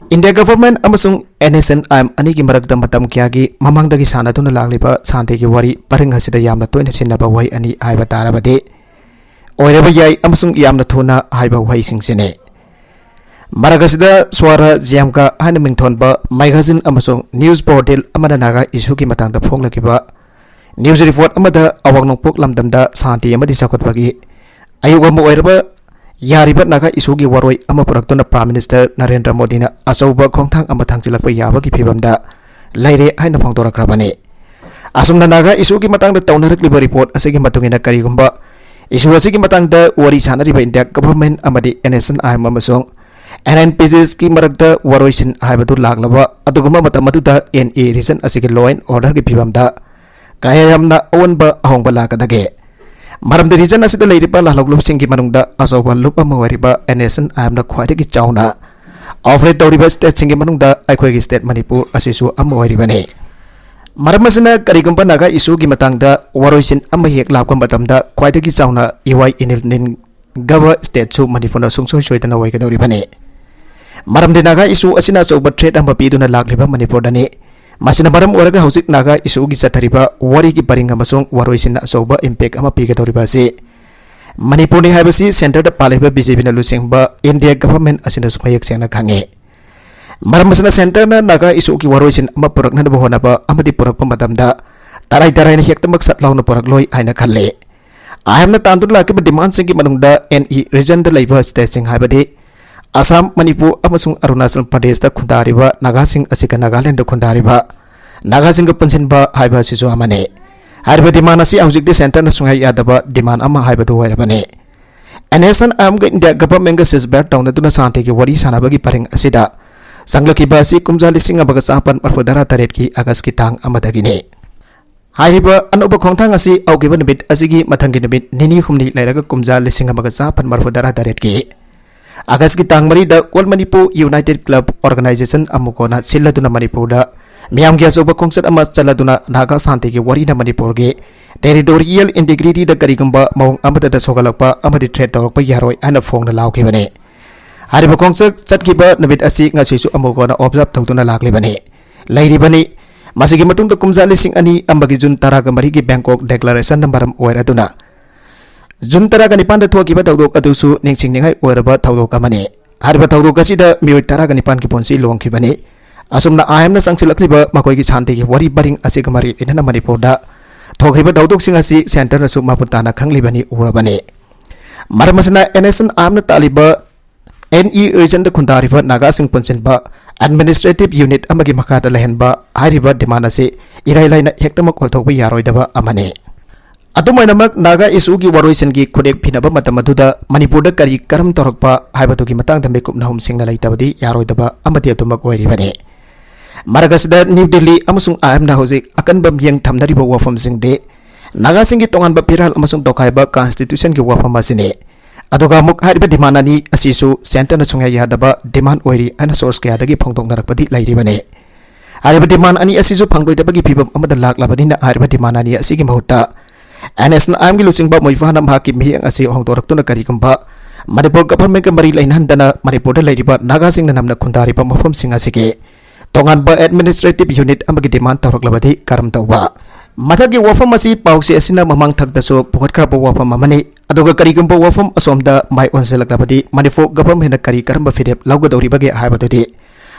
ꯏꯟꯗꯤꯌꯥ ꯒꯚꯔꯟꯃꯦꯟꯠ ꯑꯃꯁꯨꯡ N S and I I M ꯃꯔꯛꯇ ꯃꯇꯝ ꯀꯌꯥꯒꯤ ꯃꯃꯥꯡꯗꯒꯤ ꯁꯥꯟꯅꯗꯨꯅ ꯂꯥꯛꯂꯤꯕ ꯁꯥꯟꯇꯤꯒꯤ ꯋꯥꯔꯤ ꯄꯔꯤꯡ ꯑꯁꯤꯗ ꯌꯥꯝꯅ ꯇꯣꯏꯅ ꯁꯤꯖꯤꯟꯅꯕ ꯋꯥꯍꯩ ꯑꯅꯤ ꯍꯥꯏꯕ ꯇꯥꯔꯕꯗꯤ "ꯑꯣꯏꯔꯕ ꯌꯥꯏ" ꯑꯃꯁꯨꯡ "ꯌꯥꯝꯅ ꯊꯨꯅ" ꯍꯥꯏꯕ ꯋꯥꯍꯩꯁꯤꯡꯁꯤꯅꯤ꯫ ꯃꯔꯛ ꯑꯁꯤꯗ ꯁ꯭ꯋꯥꯔꯥꯖ꯭ꯌꯝꯀꯥ ꯍꯥꯏꯅ ꯃꯤꯡꯊꯣꯟꯕ magazine ꯑꯃꯁꯨꯡ news portal ꯑꯃꯅ ꯅꯥꯒꯥ ꯏꯁꯨꯒꯤ ꯃꯇꯥꯡꯗ ꯐꯣꯡꯂꯛꯈꯤꯕ news report ꯑꯃꯗ ꯑꯋꯥꯡ ꯅꯣꯡꯄꯣꯛ ꯂꯝꯗꯝꯗ ꯁꯥꯟꯇꯤ ꯑꯃꯗꯤ ꯆꯥꯎꯈꯠꯄꯒꯤ ꯑꯌꯨꯛ ꯑꯃ ꯑꯣꯏꯔꯕ ꯌꯥꯔꯤꯕ ꯅꯥꯒꯥ ꯏꯁꯨꯒꯤ ꯋꯥꯔꯣꯏ ꯑꯃ ꯄꯨꯔꯛꯇꯨꯅ Prime Minister ꯅꯔꯦꯟꯗ꯭ꯔ ꯃꯣꯗꯤꯅ ꯑꯆꯧꯕ ꯈꯣꯡꯊꯥꯡ ꯑꯃ ꯊꯥꯡꯖꯤꯜꯂꯛꯄ ꯌꯥꯕꯒꯤ ꯐꯤꯕꯝꯗ ꯂꯩꯔꯦ ꯍꯥꯏꯅ ꯐꯣꯡꯗꯣꯔꯛꯈ꯭ꯔꯕꯅꯤ꯫ ꯑꯁꯨꯝꯅ ꯅꯥꯒꯥ ꯏꯁꯨꯒꯤ ꯃꯇꯥꯡꯗ ꯇꯧꯅꯔꯛꯂꯤꯕ report ꯑꯁꯤꯒꯤ ꯃꯇꯨꯡ ꯏꯟꯅ, ꯀꯔꯤꯒꯨꯝꯕ ꯏꯁꯨ ꯑꯁꯤꯒꯤ ꯃꯇꯥꯡꯗ ꯋꯥꯔꯤ ꯁꯥꯅꯔꯤꯕ ꯏꯟꯗꯤꯌꯥ ꯒꯚꯔꯟꯃꯦꯟꯠ ꯑꯃꯗꯤ N S and I M ꯑꯃꯁꯨꯡ ꯑꯦꯟ ꯑꯦꯟ ꯄꯤ ꯖꯤ ꯑꯦꯁꯀꯤ ꯃꯔꯛꯇ ꯋꯥꯔꯣꯏꯁꯤꯟ ꯍꯥꯏꯕꯗꯨ ꯂꯥꯛꯂꯕ ꯑꯗꯨꯒꯨꯝꯕ ꯃꯇꯝ ꯑꯗꯨꯗ ꯑꯦꯟ ꯏ region ꯑꯁꯤꯒꯤ law and orderꯒꯤ ꯐꯤꯕꯝꯗ ꯀꯌꯥ ꯌꯥꯝꯅ ꯑꯑꯣꯟꯕ ꯑꯍꯣꯡꯕ ꯂꯥꯛꯀꯗꯒꯦ? ꯃꯔꯝꯗꯤ region ꯑꯁꯤꯗ ꯂꯩꯔꯤꯕ ꯂꯥꯜꯍꯧꯂꯨꯞꯁꯤꯡꯒꯤ ꯃꯅꯨꯡꯗ ꯑꯆꯧꯕ ꯂꯨꯞ ꯑꯃ ꯑꯣꯏꯔꯤꯕ ꯑꯦꯟ ꯑꯦꯁ ꯑꯦꯟ ꯑꯥꯏ ꯑꯦꯝꯅ ꯈ꯭ꯋꯥꯏꯗꯒꯤ ꯆꯥꯎꯅ operate ꯇꯧꯔꯤꯕ stateꯁꯤꯡꯒꯤ ꯃꯅꯨꯡꯗ ꯑꯩꯈꯣꯏꯒꯤ state ꯃꯅꯤꯄꯨꯔ ꯑꯁꯤꯁꯨ ꯑꯃ ꯑꯣꯏꯔꯤꯕꯅꯤ꯫ ꯃꯔꯝ ꯑꯁꯤꯅ, ꯀꯔꯤꯒꯨꯝꯕ ꯅꯥꯒꯥ ꯏꯁꯨꯒꯤ ꯃꯇꯥꯡꯗ ꯋꯥꯔꯣꯏꯁꯤꯟ ꯑꯃ ꯍꯦꯛ ꯂꯥꯛꯄ ꯃꯇꯝꯗ, ꯈ꯭ꯋꯥꯏꯗꯒꯤ ꯆꯥꯎꯅ ꯏꯋꯥꯏ ꯏꯅꯤꯜ ꯅꯤꯟꯒꯕ stateꯁꯨ ꯃꯅꯤꯄꯨꯔꯅ ꯁꯨꯡꯁꯣꯏ ꯁꯣꯏꯗꯅ ꯑꯣꯏꯒꯗꯧꯔꯤꯕꯅꯤ꯫ ꯃꯔꯝꯗꯤ ꯅꯥꯒꯥ ꯏꯁꯨ ꯑꯁꯤꯅ ꯑꯆꯧꯕ threat ꯑꯃ ꯄꯤꯗꯨꯅ ꯂꯥꯛꯂꯤꯕ ꯃꯅꯤꯄꯨꯔꯗꯅꯤ꯫ ꯃꯁꯤꯅ ꯃꯔꯝ ꯑꯣꯏꯔꯒ ꯍꯧꯖꯤꯛ ꯅꯥꯒꯥ ꯏꯁꯨꯒꯤ ꯆꯠꯊꯔꯤꯕ ꯋꯥꯔꯤꯒꯤ ꯄꯔꯤꯡ ꯑꯃꯁꯨꯡ ꯋꯥꯔꯣꯏꯁꯤꯟꯅ ꯑꯆꯧꯕ impact ꯑꯃ ꯄꯤꯒꯗꯧꯔꯤꯕ ꯑꯁꯤ ꯃꯅꯤꯄꯨꯔꯅꯤ ꯍꯥꯏꯕꯁꯤ centreꯗ ꯄꯥꯜꯂꯤꯕ ꯕꯤ ꯖꯦ ꯄꯤꯅ ꯂꯨꯆꯤꯡꯕ ꯏꯟꯗꯤꯌꯥ ꯒꯚꯔꯟꯃꯦꯟꯠ ꯑꯁꯤꯅꯁꯨ ꯃꯌꯦꯛ ꯁꯦꯡꯅ ꯈꯪꯉꯤ꯫ ꯃꯔꯝ ꯑꯁꯤꯅ centreꯅ ꯅꯥꯒꯥ ꯏꯁꯨꯒꯤ ꯋꯥꯔꯣꯏꯁꯤꯟ ꯑꯃ ꯄꯨꯔꯛꯅꯅꯕ ꯍꯣꯠꯅꯕ ꯑꯃꯗꯤ ꯄꯨꯔꯛꯄ ꯃꯇꯝꯗ ꯇꯔꯥꯏ ꯇꯔꯥꯏꯅ ꯍꯦꯛꯇꯃꯛ ꯁꯠ ꯂꯥꯎꯅ ꯄꯨꯔꯛꯂꯣꯏ ꯍꯥꯏꯅ ꯈꯜꯂꯤ꯫ ꯑꯥꯏ ꯑꯦꯝꯅ ꯇꯥꯟꯗꯨꯅ ꯂꯥꯛꯈꯤꯕ demandꯁꯤꯡꯒꯤ ꯃꯅꯨꯡꯗ ꯑꯦꯟ ꯏ regionꯗ ꯂꯩꯕ stateꯁꯤꯡ ꯍꯥꯏꯕꯗꯤ ꯑꯁꯥꯝ, ꯃꯅꯤꯄꯨꯔ ꯑꯃꯁꯨꯡ ꯑꯔꯨꯅꯥꯆꯜ ꯄ꯭ꯔꯗꯦꯁꯇ ꯈꯨꯟꯗꯥꯔꯤꯕ ꯅꯥꯒꯥꯁꯤꯡ ꯑꯁꯤꯒ ꯅꯥꯒꯥꯂꯦꯟꯗ ꯈꯨꯟꯗꯥꯔꯤꯕ ꯅꯥꯒꯥꯁꯤꯡꯒ ꯄꯨꯟꯁꯤꯟꯕ ꯍꯥꯏꯕ ꯑꯁꯤꯁꯨ ꯑꯃꯅꯤ꯫ ꯍꯥꯏꯔꯤꯕ demand ꯑꯁꯤ ꯍꯧꯖꯤꯛꯇꯤ centreꯅ ꯁꯨꯡꯌꯥ ꯌꯥꯗꯕ demand ꯑꯃ ꯍꯥꯏꯕꯗꯨ ꯑꯣꯏꯔꯕꯅꯤ꯫ ꯑꯦꯟ ꯑꯦꯁ ꯑꯦꯟ ꯑꯥꯏ ꯑꯦꯝꯒ ꯏꯟꯗꯤꯌꯥ ꯒꯚꯔꯟꯃꯦꯟꯠꯒ ceasefire ꯇꯧꯅꯗꯨꯅ ꯁꯥꯟꯇꯤꯒꯤ ꯋꯥꯔꯤ ꯁꯥꯟꯅꯕꯒꯤ ꯄꯔꯤꯡ ꯑꯁꯤꯗ ꯆꯪꯂꯛꯈꯤꯕ ꯑꯁꯤ ꯀꯨꯝꯖꯥ ꯂꯤꯁꯤꯡ ꯑꯃꯒ ꯆꯥꯃꯥꯄꯟ ꯃꯔꯤꯐꯨꯇꯔꯥ ꯇꯔꯦꯠꯀꯤ ꯑꯥꯒꯁꯀꯤ ꯇꯥꯡ ꯑꯃꯗꯒꯤꯅꯤ꯫ ꯍꯥꯏꯔꯤꯕ ꯑꯅꯧꯕ ꯈꯣꯡꯊꯥꯡ ꯑꯁꯤ ꯍꯧꯈꯤꯕ ꯅꯨꯃꯤꯠ ꯑꯁꯤꯒꯤ ꯃꯊꯪꯒꯤ ꯅꯨꯃꯤꯠ ꯅꯤꯅꯤ ꯍꯨꯝꯅꯤ ꯂꯩꯔꯒ ꯀꯨꯝꯖꯥ ꯂꯤꯁꯤꯡ ꯑꯃꯒ ꯆꯥꯃꯥꯄꯟ ꯃꯔꯤꯐꯨ ꯇꯔꯥ ꯇꯔꯦꯠꯀꯤ ꯑꯥꯒꯁꯀꯤ ꯇꯥꯡ ꯃꯔꯤꯗ All Manipur United Club Organization, ꯑꯃꯨꯀꯣꯅ ꯁꯤꯜꯂꯗꯨꯅ ꯃꯅꯤꯄꯨꯔꯗ ꯃꯤꯌꯥꯝꯒꯤ ꯑꯆꯧꯕ ꯈꯣꯡꯆꯠ ꯑꯃ ꯆꯠꯂꯗꯨꯅ ꯅꯥꯒꯥ ꯁꯥꯟꯇꯤꯒꯤ ꯋꯥꯔꯤꯅ ꯃꯅꯤꯄꯨꯔꯒꯤ territorial integrityꯗ ꯀꯔꯤꯒꯨꯝꯕ ꯃꯑꯣꯡ ꯑꯃꯠꯇꯗ ꯁꯣꯛꯍꯜꯂꯛꯄ ꯑꯃꯗꯤ threat ꯇꯧꯔꯛꯄ ꯌꯥꯔꯣꯏ ꯍꯥꯏꯅ ꯐꯣꯡꯅ ꯂꯥꯎꯈꯤꯕꯅꯤ꯫ ꯍꯥꯏꯔꯤꯕ ꯈꯣꯡꯆꯠ ꯆꯠꯈꯤꯕ ꯅꯨꯃꯤꯠ ꯑꯁꯤ ꯉꯁꯤꯁꯨ ꯑꯃꯨꯛ ꯍꯟꯅ observe ꯇꯧꯗꯨꯅ ꯂꯥꯛꯂꯤꯕꯅꯤ, ꯂꯩꯔꯤꯕꯅꯤ꯫ ꯃꯁꯤꯒꯤ ꯃꯇꯨꯡꯗ ꯀꯨꯝꯖꯥ ꯂꯤꯁꯤꯡ ꯑꯅꯤ ꯑꯃꯒꯤ ꯖꯨꯟ ꯇꯔꯥꯒ ꯃꯔꯤꯒꯤ ꯕꯦꯡꯀꯣꯛ ꯗꯤꯀ꯭ꯂꯥꯔꯦꯁꯟꯅ ꯃꯔꯝ ꯑꯣꯏꯔꯗꯨꯅ ꯖꯨꯟ ꯇꯔꯥꯒ ꯅꯤꯄꯥꯟꯗ ꯊꯣꯛꯈꯤꯕ ꯊꯧꯗꯣꯛ ꯑꯗꯨꯁꯨ ꯅꯤꯡꯁꯤꯡꯅꯤꯡꯉꯥꯏ ꯑꯣꯏꯔꯕ ꯊꯧꯗꯣꯛ ꯑꯃꯅꯤ꯫ ꯍꯥꯏꯔꯤꯕ ꯊꯧꯗꯣꯛ ꯑꯁꯤꯗ ꯃꯤꯑꯣꯏ ꯇꯔꯥꯒ ꯅꯤꯄꯥꯟꯒꯤ ꯄꯨꯟꯁꯤ ꯂꯣꯡꯈꯤꯕꯅꯤ꯫ ꯑꯁꯨꯝꯅ ꯑꯥꯏ ꯑꯦꯝꯅ ꯆꯪꯁꯤꯜꯂꯛꯂꯤꯕ ꯃꯈꯣꯏꯒꯤ ꯁꯥꯟꯇꯤꯒꯤ ꯋꯥꯔꯤ ꯄꯔꯤꯡ ꯑꯁꯤꯒ ꯃꯔꯤ ꯂꯩꯅꯅ ꯃꯅꯤꯄꯨꯔꯗ ꯊꯣꯛꯈꯤꯕ ꯊꯧꯗꯣꯛꯁꯤꯡ ꯑꯁꯤ ꯁꯦꯟꯇꯔꯅꯁꯨ ꯃꯃꯨꯠ ꯇꯥꯅ ꯈꯪꯂꯤꯕꯅꯤ, ꯎꯔꯕꯅꯤ꯫ ꯃꯔꯝ ꯑꯁꯤꯅ ꯑꯦꯟ ꯑꯦꯁ ꯑꯦꯟ ꯑꯥꯏ ꯑꯦꯝꯅ ꯇꯥꯜꯂꯤꯕ ꯑꯦꯟ ꯏ ꯔꯤꯖꯟꯗ ꯈꯨꯟꯗꯥꯔꯤꯕ ꯅꯥꯒꯥꯁꯤꯡ ꯄꯨꯟꯁꯤꯟꯕ ꯑꯦꯗꯃꯤꯅꯤꯁꯇ꯭ꯔꯦꯇꯤꯚ ꯌꯨꯅꯤꯠ ꯑꯃꯒꯤ ꯃꯈꯥꯗ ꯂꯩꯍꯟꯕ ꯍꯥꯏꯔꯤꯕ ꯗꯤꯃꯥꯟ ꯑꯁꯤ ꯏꯔꯥꯏ ꯂꯥꯏꯅ ꯍꯦꯛꯇꯃꯛ ꯑꯣꯟꯊꯣꯛꯄ ꯌꯥꯔꯣꯏꯗꯕ ꯑꯃꯅꯤ꯫ ꯑꯗꯨꯝ ꯑꯣꯏꯅꯃꯛ, ꯅꯥꯒꯥ ꯏꯁꯨꯒꯤ ꯋꯥꯔꯣꯏꯁꯤꯟꯒꯤ ꯈꯨꯔꯦꯛ ꯐꯤꯅꯕ ꯃꯇꯝ ꯑꯗꯨꯗ ꯃꯅꯤꯄꯨꯔꯗ ꯀꯔꯤ ꯀꯔꯝ ꯇꯧꯔꯛꯄ ꯍꯥꯏꯕꯗꯨꯒꯤ ꯃꯇꯥꯡꯗ ꯃꯤꯀꯨꯞ ꯅꯍꯨꯝ ꯁꯤꯡꯅ ꯂꯩꯇꯕꯗꯤ ꯌꯥꯔꯣꯏꯗꯕ ꯑꯃꯗꯤ ꯑꯗꯨꯃꯛ ꯑꯣꯏꯔꯤꯕꯅꯤ꯫ ꯃꯔꯛ ꯑꯁꯤꯗ ꯅ꯭ꯌꯨ ꯗꯤꯜꯂꯤ ꯑꯃꯁꯨꯡ ꯑꯥꯏ ꯑꯦꯝꯅ ꯍꯧꯖꯤꯛ ꯑꯀꯟꯕ ꯃꯤꯠꯌꯦꯡ ꯊꯝꯅꯔꯤꯕ ꯋꯥꯐꯝꯁꯤꯡꯗꯤ ꯅꯥꯒꯥꯁꯤꯡꯒꯤ ꯇꯣꯉꯥꯟꯕ ꯐꯤꯔꯥꯜ ꯑꯃꯁꯨꯡ ꯇꯣꯈꯥꯏꯕ ꯀꯟꯁꯇꯤꯇ꯭ꯌꯨꯁꯟꯒꯤ ꯋꯥꯐꯝ ꯑꯁꯤꯅꯤ꯫ ꯑꯗꯨꯒ ꯑꯃꯨꯛ ꯍꯥꯏꯔꯤꯕ ꯗꯤꯃꯥꯟ ꯑꯅꯤ ꯑꯁꯤꯁꯨ ꯁꯦꯟꯇꯔꯅ ꯁꯨꯡꯌꯥ ꯌꯥꯗꯕ ꯗꯤꯃꯥꯟ ꯑꯣꯏꯔꯤ ꯍꯥꯏꯅ ꯁꯣꯔꯁ ꯀꯌꯥꯗꯒꯤ ꯐꯣꯡꯗꯣꯛꯅꯔꯛꯄꯗꯤ ꯂꯩꯔꯤꯕꯅꯤ꯫ ꯍꯥꯏꯔꯤꯕ ꯗꯤꯃꯥꯟ ꯑꯅꯤ ꯑꯁꯤꯁꯨ ꯐꯪꯂꯣꯏꯗꯕꯒꯤ ꯐꯤꯕꯝ ꯑꯃꯗ ꯂꯥꯛꯂꯕꯅꯤꯅ, ꯍꯥꯏꯔꯤꯕ ꯗꯤꯃꯥꯟ ꯑꯅꯤ ꯑꯁꯤꯒꯤ ꯃꯍꯨꯠꯇ ꯑꯦꯟ ꯑꯦꯁ ꯑꯦꯟ ꯑꯥꯏ ꯑꯦꯝꯒꯤ ꯂꯨꯆꯤꯡꯕ ꯃꯣꯏꯐꯥꯅ ꯃꯍꯥꯛꯀꯤ ꯃꯤꯠꯌꯦꯡ ꯑꯁꯤ ꯍꯣꯡꯗꯣꯔꯛꯇꯨꯅ ꯀꯔꯤꯒꯨꯝꯕ ꯃꯅꯤꯄꯨꯔ ꯒꯚꯔꯟꯃꯦꯟꯠꯀ ꯃꯔꯤ ꯂꯩꯅꯍꯟꯗꯅ ꯃꯅꯤꯄꯨꯔꯗ ꯂꯩꯔꯤꯕ ꯅꯥꯒꯥꯁꯤꯡꯅ ꯅꯝꯅ ꯈꯨꯟꯗꯥꯔꯤꯕ ꯃꯐꯝꯁꯤꯡ ꯑꯁꯤꯒꯤ ꯇꯣꯉꯥꯟꯕ ꯑꯦꯗꯃꯤꯅꯤꯁꯇ꯭ꯔꯦꯇꯤꯚ ꯌꯨꯅꯤꯠ ꯑꯃꯒꯤ ꯗꯤꯃꯥꯟ ꯇꯧꯔꯛꯂꯕꯗꯤ ꯀꯔꯝ ꯇꯧꯕ? ꯃꯊꯛꯀꯤ ꯋꯥꯐꯝ ꯑꯁꯤ ꯄꯥꯎꯆꯦ ꯑꯁꯤꯅ ꯃꯃꯥꯡ ꯊꯛꯇꯁꯨ ꯄꯨꯈꯠꯈ꯭ꯔꯕ ꯋꯥꯐꯝ ꯑꯃꯅꯤ꯫ ꯑꯗꯨꯒ ꯀꯔꯤꯒꯨꯝꯕ ꯋꯥꯐꯝ ꯑꯁꯣꯝꯗ ꯃꯥꯏ ꯑꯣꯟꯁꯤꯜꯂꯛꯂꯕꯗꯤ ꯃꯅꯤꯄꯨꯔ ꯒꯚꯔꯟꯃꯦꯟꯠꯅ ꯀꯔꯤ ꯀꯔꯝꯕ ꯐꯤꯔꯦꯞ ꯂꯧꯒꯗꯧꯔꯤꯕꯒꯦ ꯍꯥꯏꯕꯗꯨꯗꯤ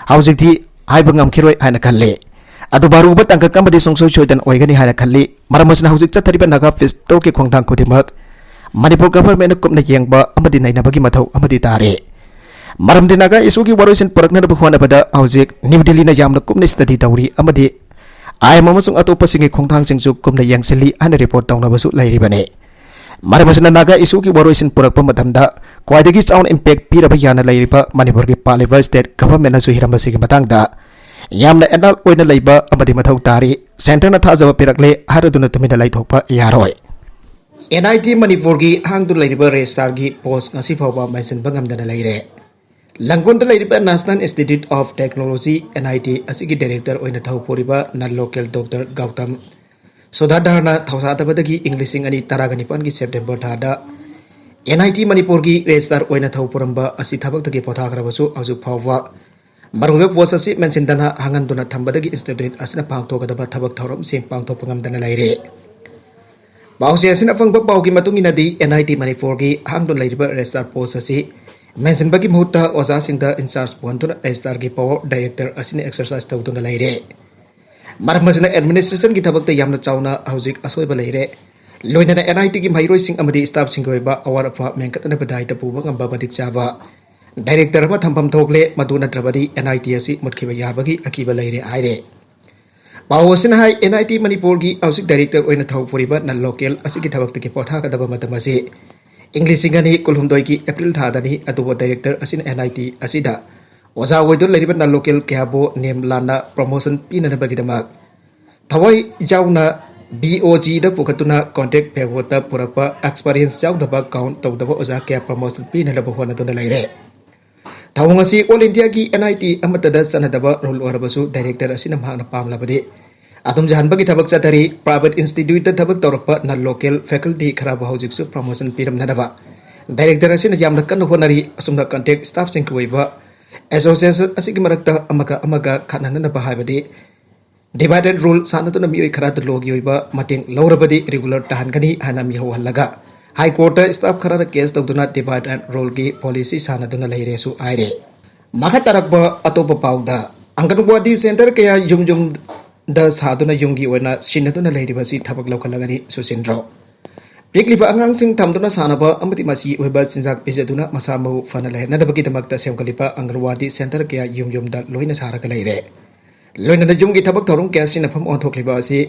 ꯍꯧꯖꯤꯛꯇꯤ ꯍꯥꯏꯕ ꯉꯝꯈꯤꯔꯣꯏ ꯍꯥꯏꯅ ꯈꯜꯂꯤ꯫ ꯑꯗꯨꯕꯨ ꯑꯔꯨꯕ ꯇꯥꯡꯀꯛ ꯑꯃꯗꯤ ꯁꯨꯡꯁꯣꯏ ꯁꯣꯏꯗꯅ ꯑꯣꯏꯒꯅꯤ ꯍꯥꯏꯅ ꯈꯜꯂꯤ꯫ ꯃꯔꯝ ꯑꯁꯤꯅ ꯍꯧꯖꯤꯛ ꯆꯠꯊꯔꯤꯕ ꯅꯥꯒꯥ ꯄꯤꯁ ꯇꯣꯛꯀꯤ ꯈꯣꯡꯊꯥꯡ ꯈꯨꯗꯤꯡꯃꯛ ꯃꯅꯤꯄꯨꯔ ꯒꯚꯔꯟꯃꯦꯟꯠꯅ ꯀꯨꯞꯅ ꯌꯦꯡꯕ ꯑꯃꯗꯤ ꯅꯩꯅꯕꯒꯤ ꯃꯊꯧ ꯑꯃꯗꯤ ꯇꯥꯔꯦ꯫ ꯃꯔꯝꯗꯤ ꯅꯥꯒꯥ ꯏꯁꯨꯒꯤ ꯋꯥꯔꯣꯏꯁꯤꯟ ꯄꯨꯔꯛꯅꯅꯕ ꯍꯣꯠꯅꯕꯗ ꯍꯧꯖꯤꯛ ꯅ꯭ꯌꯨ ꯗꯤꯜꯂꯤꯅ ꯌꯥꯝꯅ ꯀꯨꯞꯅ ꯁ꯭ꯇꯗꯤ ꯇꯧꯔꯤ ꯑꯃꯗꯤ ꯑꯥꯏ ꯑꯦꯝ ꯑꯃꯁꯨꯡ ꯑꯇꯣꯞꯄꯁꯤꯡꯒꯤ ꯈꯣꯡꯊꯥꯡꯁꯤꯡꯁꯨ ꯀꯨꯞꯅ ꯌꯦꯡꯁꯤꯜꯂꯤ ꯍꯥꯏꯅ ꯔꯤꯄꯣꯔꯠ ꯇꯧꯅꯕꯁꯨ ꯂꯩꯔꯤꯕꯅꯤ꯫ ꯃꯔꯝ ꯑꯁꯤꯅ ꯅꯥꯒꯥ ꯏꯁꯨꯒꯤ ꯋꯥꯔꯣꯏꯁꯤꯟ ꯄꯨꯔꯛꯄ ꯃꯇꯝꯗ ꯈ꯭ꯋꯥꯏꯗꯒꯤ ꯆꯥꯎꯅ ꯏꯝꯄꯦꯛ ꯄꯤꯔꯕ ꯌꯥꯅ ꯂꯩꯔꯤꯕ ꯃꯅꯤꯄꯨꯔꯒꯤ ꯄꯥꯜꯂꯤꯕ ꯁ꯭ꯇꯦꯠ ꯒꯚꯔꯟꯃꯦꯟꯠꯅꯁꯨ ꯍꯤꯔꯝ ꯑꯁꯤꯒꯤ ꯃꯇꯥꯡꯗ ꯌꯥꯝꯅ ꯑꯦꯂꯔꯠ ꯑꯣꯏꯅ ꯂꯩꯕ ꯑꯃꯗꯤ ꯃꯊꯧ ꯇꯥꯔꯤ꯫ ꯁꯦꯟꯇꯔꯅ ꯊꯥꯖꯕ ꯄꯤꯔꯛꯂꯦ ꯍꯥꯏꯔꯗꯨꯅ ꯇꯨꯃꯤꯟꯅ ꯂꯩꯊꯣꯛꯄ ꯌꯥꯔꯣꯏ꯫ ꯑꯦꯟ ꯑꯥꯏ ꯇꯤ ꯃꯅꯤꯄꯨꯔꯒꯤ ꯍꯥꯡꯗꯨꯅ ꯂꯩꯔꯤꯕ ꯔꯦꯖꯤꯁꯇ꯭ꯔꯥꯔꯒꯤ ꯄꯣꯁ ꯉꯁꯤ ꯐꯥꯎꯕ ꯃꯦꯟꯁꯤꯟꯕ ꯉꯝꯗꯅ ꯂꯩꯔꯦ꯫ ꯂꯪꯒꯣꯜꯗ ꯂꯩꯔꯤꯕ National Institute of Technology, N I T, ꯑꯁꯤꯒꯤ ꯗꯥꯏꯔꯦꯛꯇꯔ ꯑꯣꯏꯅ ꯊꯧ ꯄꯨꯔꯤꯕ ꯅꯟ ꯂꯣꯀꯦꯜ ꯗꯣꯛꯇꯔ ꯒꯧꯇꯝ ꯁꯨꯗꯥꯗꯥꯔꯅ ꯊꯧꯁꯥꯗꯕꯗꯒꯤ ꯏꯪ ꯂꯤꯁꯤꯡ ꯑꯅꯤ ꯇꯔꯥꯒ ꯅꯤꯄꯥꯟꯒꯤ ꯁꯦꯞꯇꯦꯝꯕꯔ ꯊꯥꯗ ꯑꯦꯟ ꯑꯥꯏ ꯇꯤ ꯃꯅꯤꯄꯨꯔꯒꯤ ꯔꯦꯖꯤꯁꯇ꯭ꯔꯥꯔ ꯑꯣꯏꯅ ꯊꯧ ꯄꯨꯔꯝꯕ ꯑꯁꯤ ꯊꯕꯛꯇꯒꯤ ꯄꯣꯊꯥꯈ꯭ꯔꯕꯁꯨ, ꯍꯧꯖꯤꯛ ꯐꯥꯎꯕ ꯃꯔꯨꯑꯣꯏꯕ ꯄꯣꯁ ꯑꯁꯤ ꯃꯦꯟꯁꯤꯟꯗꯅ ꯍꯥꯡꯍꯟꯗꯨꯅ ꯊꯝꯕꯗꯒꯤ ꯏꯟꯁꯇꯤꯇ꯭ꯌꯨꯠ ꯑꯁꯤꯅ ꯄꯥꯡꯊꯣꯛꯀꯗꯕ ꯊꯕꯛ ꯊꯧꯔꯝꯁꯤꯡ ꯄꯥꯡꯊꯣꯛꯄ ꯉꯝꯗꯅ ꯂꯩꯔꯦ꯫ ꯄꯥꯎꯆꯦ ꯑꯁꯤꯅ ꯐꯪꯕ ꯄꯥꯎꯒꯤ ꯃꯇꯨꯡ ꯏꯟꯅꯗꯤ, ꯑꯦꯟ ꯑꯥꯏ ꯇꯤ ꯃꯅꯤꯄꯨꯔꯒꯤ ꯍꯥꯡꯗꯨꯅ ꯂꯩꯔꯤꯕ ꯔꯦꯖꯤꯁꯇ꯭ꯔꯥꯔ ꯄꯣꯁ ꯑꯁꯤ ꯃꯦꯟꯁꯤꯟꯕꯒꯤ ꯃꯍꯨꯠꯇ ꯑꯣꯖꯥꯁꯤꯡꯗ ꯏꯟꯆꯥꯔꯖ ꯄꯨꯍꯟꯗꯨꯅ ꯔꯦꯖꯤꯁꯇ꯭ꯔꯥꯔꯒꯤ ꯄꯥꯋꯔ ꯗꯥꯏꯔꯦꯛꯇꯔ ꯑꯁꯤꯅ ꯑꯦꯛꯁꯔꯁꯥꯏꯁ ꯇꯧꯗꯨꯅ ꯂꯩꯔꯦ꯫ ꯃꯔꯝ ꯑꯁꯤꯅ ꯑꯦꯗꯃꯤꯅꯤꯁꯇ꯭ꯔꯦꯁꯟꯒꯤ ꯊꯕꯛꯇ ꯌꯥꯝꯅ ꯆꯥꯎꯅ ꯍꯧꯖꯤꯛ ꯑꯁꯣꯏꯕ ꯂꯩꯔꯦ꯫ ꯂꯣꯏꯅꯅ ꯑꯦꯟ ꯑꯥꯏ ꯇꯤꯒꯤ ꯃꯍꯩꯔꯣꯏꯁꯤꯡ ꯑꯃꯗꯤ ꯁ꯭ꯇꯥꯐꯁꯤꯡꯒꯤ ꯑꯣꯏꯕ ꯑꯋꯥꯠ ꯑꯄꯥ ꯃꯦꯟꯈꯠꯅꯅꯕ ꯗꯥꯏꯇ ꯄꯨꯕ ꯉꯝꯕ ꯃꯇꯤꯛ ꯆꯥꯕ ꯗꯥꯏꯔꯦꯛꯇꯔ ꯑꯃ ꯊꯝꯐꯝ ꯊꯣꯛꯂꯦ꯫ ꯃꯗꯨ ꯅꯠꯇ꯭ꯔꯕꯗꯤ ꯑꯦꯟ ꯑꯥꯏ ꯇꯤ ꯑꯁꯤ ꯃꯨꯠꯈꯤꯕ ꯌꯥꯕꯒꯤ ꯑꯀꯤꯕ ꯂꯩꯔꯦ ꯍꯥꯏꯔꯦ꯫ ꯄꯥꯎ ꯑꯁꯤꯅ ꯍꯥꯏ, ꯑꯦꯟ ꯑꯥꯏ ꯇꯤ ꯃꯅꯤꯄꯨꯔꯒꯤ ꯍꯧꯖꯤꯛ ꯗꯥꯏꯔꯦꯛꯇꯔ ꯑꯣꯏꯅ ꯊꯧ ꯄꯨꯔꯤꯕ ꯅꯟ ꯂꯣꯀꯦꯜ ꯑꯁꯤꯒꯤ ꯊꯕꯛꯇꯒꯤ ꯄꯣꯊꯥꯒꯗꯕ ꯃꯇꯝ ꯑꯁꯤ ꯏꯪ ꯂꯤꯁꯤꯡ ꯑꯅꯤ ꯀꯨꯟꯍꯨꯝꯗꯣꯏꯒꯤ ꯑꯦꯄ꯭ꯔꯤꯜ ꯊꯥꯗꯅꯤ꯫ ꯑꯗꯨꯕꯨ ꯗꯥꯏꯔꯦꯛꯇꯔ ꯑꯁꯤꯅ ꯑꯦꯟ ꯑꯥꯏ ꯇꯤ ꯑꯁꯤꯗ ꯑꯣꯖꯥ ꯑꯣꯏꯗꯨꯅ ꯂꯩꯔꯤꯕ ꯅꯟ ꯂꯣꯀꯦꯜ ꯀꯌꯥꯕꯨ ꯅꯤꯌꯝ ꯂꯥꯟꯅ ꯄ꯭ꯔꯣꯃꯣꯁꯟ ꯄꯤꯅꯅꯕꯒꯤꯗꯃꯛ ꯊꯋꯥꯏ ꯌꯥꯎꯅ ꯕꯤ ꯑꯣ ꯖꯤꯗ ꯄꯨꯈꯠꯇꯨꯅ ꯀꯣꯟꯇ꯭ꯔꯦꯛ ꯄꯦꯔꯣꯜꯗ ꯄꯨꯔꯛꯄ ꯑꯦꯛꯁꯄꯔꯤꯌꯦꯟꯁ ꯌꯥꯎꯗꯕ, ꯀꯥꯎꯟ ꯇꯧꯗꯕ ꯑꯣꯖꯥ ꯀꯌꯥ ꯄ꯭ꯔꯣꯃꯣꯁꯟ ꯄꯤꯅꯅꯕ ꯍꯣꯠꯅꯗꯨꯅ ꯂꯩꯔꯦ꯫ ꯊꯧꯑꯣꯡ ꯑꯁꯤ ꯑꯣꯜ ꯏꯟꯗꯤꯌꯥꯒꯤ ꯑꯦꯟ ꯑꯥꯏ ꯇꯤ ꯑꯃꯠꯇꯗ ꯆꯠꯅꯗꯕ ꯔꯨꯜ ꯑꯣꯏꯔꯕꯁꯨ, ꯗꯥꯏꯔꯦꯛꯇꯔ ꯑꯁꯤꯅ ꯃꯍꯥꯛꯅ ꯄꯥꯝꯂꯕꯗꯤ ꯑꯗꯨꯝ ꯌꯥꯍꯟꯕꯒꯤ ꯊꯕꯛ ꯆꯠꯊꯔꯤ꯫ ꯄ꯭ꯔꯥꯏꯚꯦꯠ ꯏꯟꯁꯇꯤꯇ꯭ꯌꯨꯠꯇ ꯊꯕꯛ ꯇꯧꯔꯛꯄ ꯅꯟ ꯂꯣꯀꯦꯜ ꯐꯦꯀꯜꯇꯤ ꯈꯔꯕꯨ ꯍꯧꯖꯤꯛꯁꯨ ꯄ꯭ꯔꯣꯃꯣꯁꯟ ꯄꯤꯔꯝꯅꯅꯕ ꯗꯥꯏꯔꯦꯛꯇꯔ ꯑꯁꯤꯅ ꯌꯥꯝꯅ ꯀꯟꯅ ꯍꯣꯠꯅꯔꯤ꯫ ꯑꯁꯨꯝꯅ ꯀꯟꯇ꯭ꯔꯦꯛ ꯁ꯭ꯇꯥꯐꯁꯤꯡꯒꯤ ꯑꯣꯏꯕ ꯑꯦꯁꯣꯁꯤꯌꯦꯁꯟ ꯑꯁꯤꯒꯤ ꯃꯔꯛꯇ ꯑꯃꯒ ꯑꯃꯒ ꯈꯠꯅꯅꯅꯕ ꯍꯥꯏꯕꯗꯤ ꯗꯤꯚꯥꯏꯗ ꯑꯦꯟ ꯔꯨꯜ ꯁꯥꯟꯅꯗꯨꯅ ꯃꯤꯑꯣꯏ ꯈꯔꯗ ꯂꯣꯒꯤ ꯑꯣꯏꯕ ꯃꯇꯦꯡ ꯂꯧꯔꯕꯗꯤ ꯔꯤꯒꯨꯂꯔ ꯇꯥꯍꯟꯒꯅꯤ ꯍꯥꯏꯅ ꯃꯤꯍꯧꯍꯜꯂꯒ ꯍꯥꯏ ꯀꯣꯔꯠꯇ ꯁ꯭ꯇꯥꯐ ꯈꯔꯅ ꯀꯦꯁ ꯇꯧꯗꯨꯅ ꯗꯤꯚꯥꯏꯗ ꯑꯦꯟ ꯔꯨꯜꯒꯤ ꯄꯣꯂꯤꯁꯤ ꯁꯥꯟꯅꯗꯨꯅ ꯂꯩꯔꯦꯁꯨ ꯍꯥꯏꯔꯦ꯫ ꯃꯈꯥ ꯇꯥꯔꯛꯄ ꯑꯇꯣꯞꯄ ꯄꯥꯎꯗ, ꯑꯪꯒꯟꯋꯥꯗꯤ ꯁꯦꯟꯇꯔ ꯀꯌꯥ ꯌꯨꯝ ꯌꯨꯝꯗ ꯁꯥꯗꯨꯅ ꯌꯨꯝꯒꯤ ꯑꯣꯏꯅ ꯁꯤꯟꯅꯗꯨꯅ ꯂꯩꯔꯤꯕ ꯑꯁꯤ ꯊꯕꯛ ꯂꯧꯈꯠꯂꯒꯅꯤ ꯁꯨꯁꯤꯟꯗ꯭ꯔꯣ꯫ ꯄꯤꯛꯂꯤꯕ ꯑꯉꯥꯡꯁꯤꯡ ꯊꯝꯗꯨꯅ ꯁꯥꯟꯅꯕ ꯑꯃꯗꯤ ꯃꯆꯤ ꯑꯣꯏꯕ ꯆꯤꯟꯖꯥꯛ ꯄꯤꯖꯗꯨꯅ ꯃꯁꯥ ꯃꯎ ꯐꯅ ꯂꯩꯍꯟꯅꯕꯒꯤꯗꯃꯛꯇ ꯁꯦꯝꯒꯠꯂꯤꯕ ꯑꯪꯒꯟꯋꯥꯗꯤ ꯁꯦꯟꯇꯔ ꯀꯌꯥ ꯌꯨꯝ ꯌꯨꯝꯗ ꯂꯣꯏꯅ ꯁꯥꯔꯒ ꯂꯩꯔꯦ꯫ ꯂꯣꯏꯅꯅ ꯌꯨꯝꯒꯤ ꯊꯕꯛ ꯊꯧꯔꯝ ꯀꯌꯥ ꯁꯤꯟꯅꯐꯝ ꯑꯣꯟꯊꯣꯛꯂꯤꯕ ꯑꯁꯤ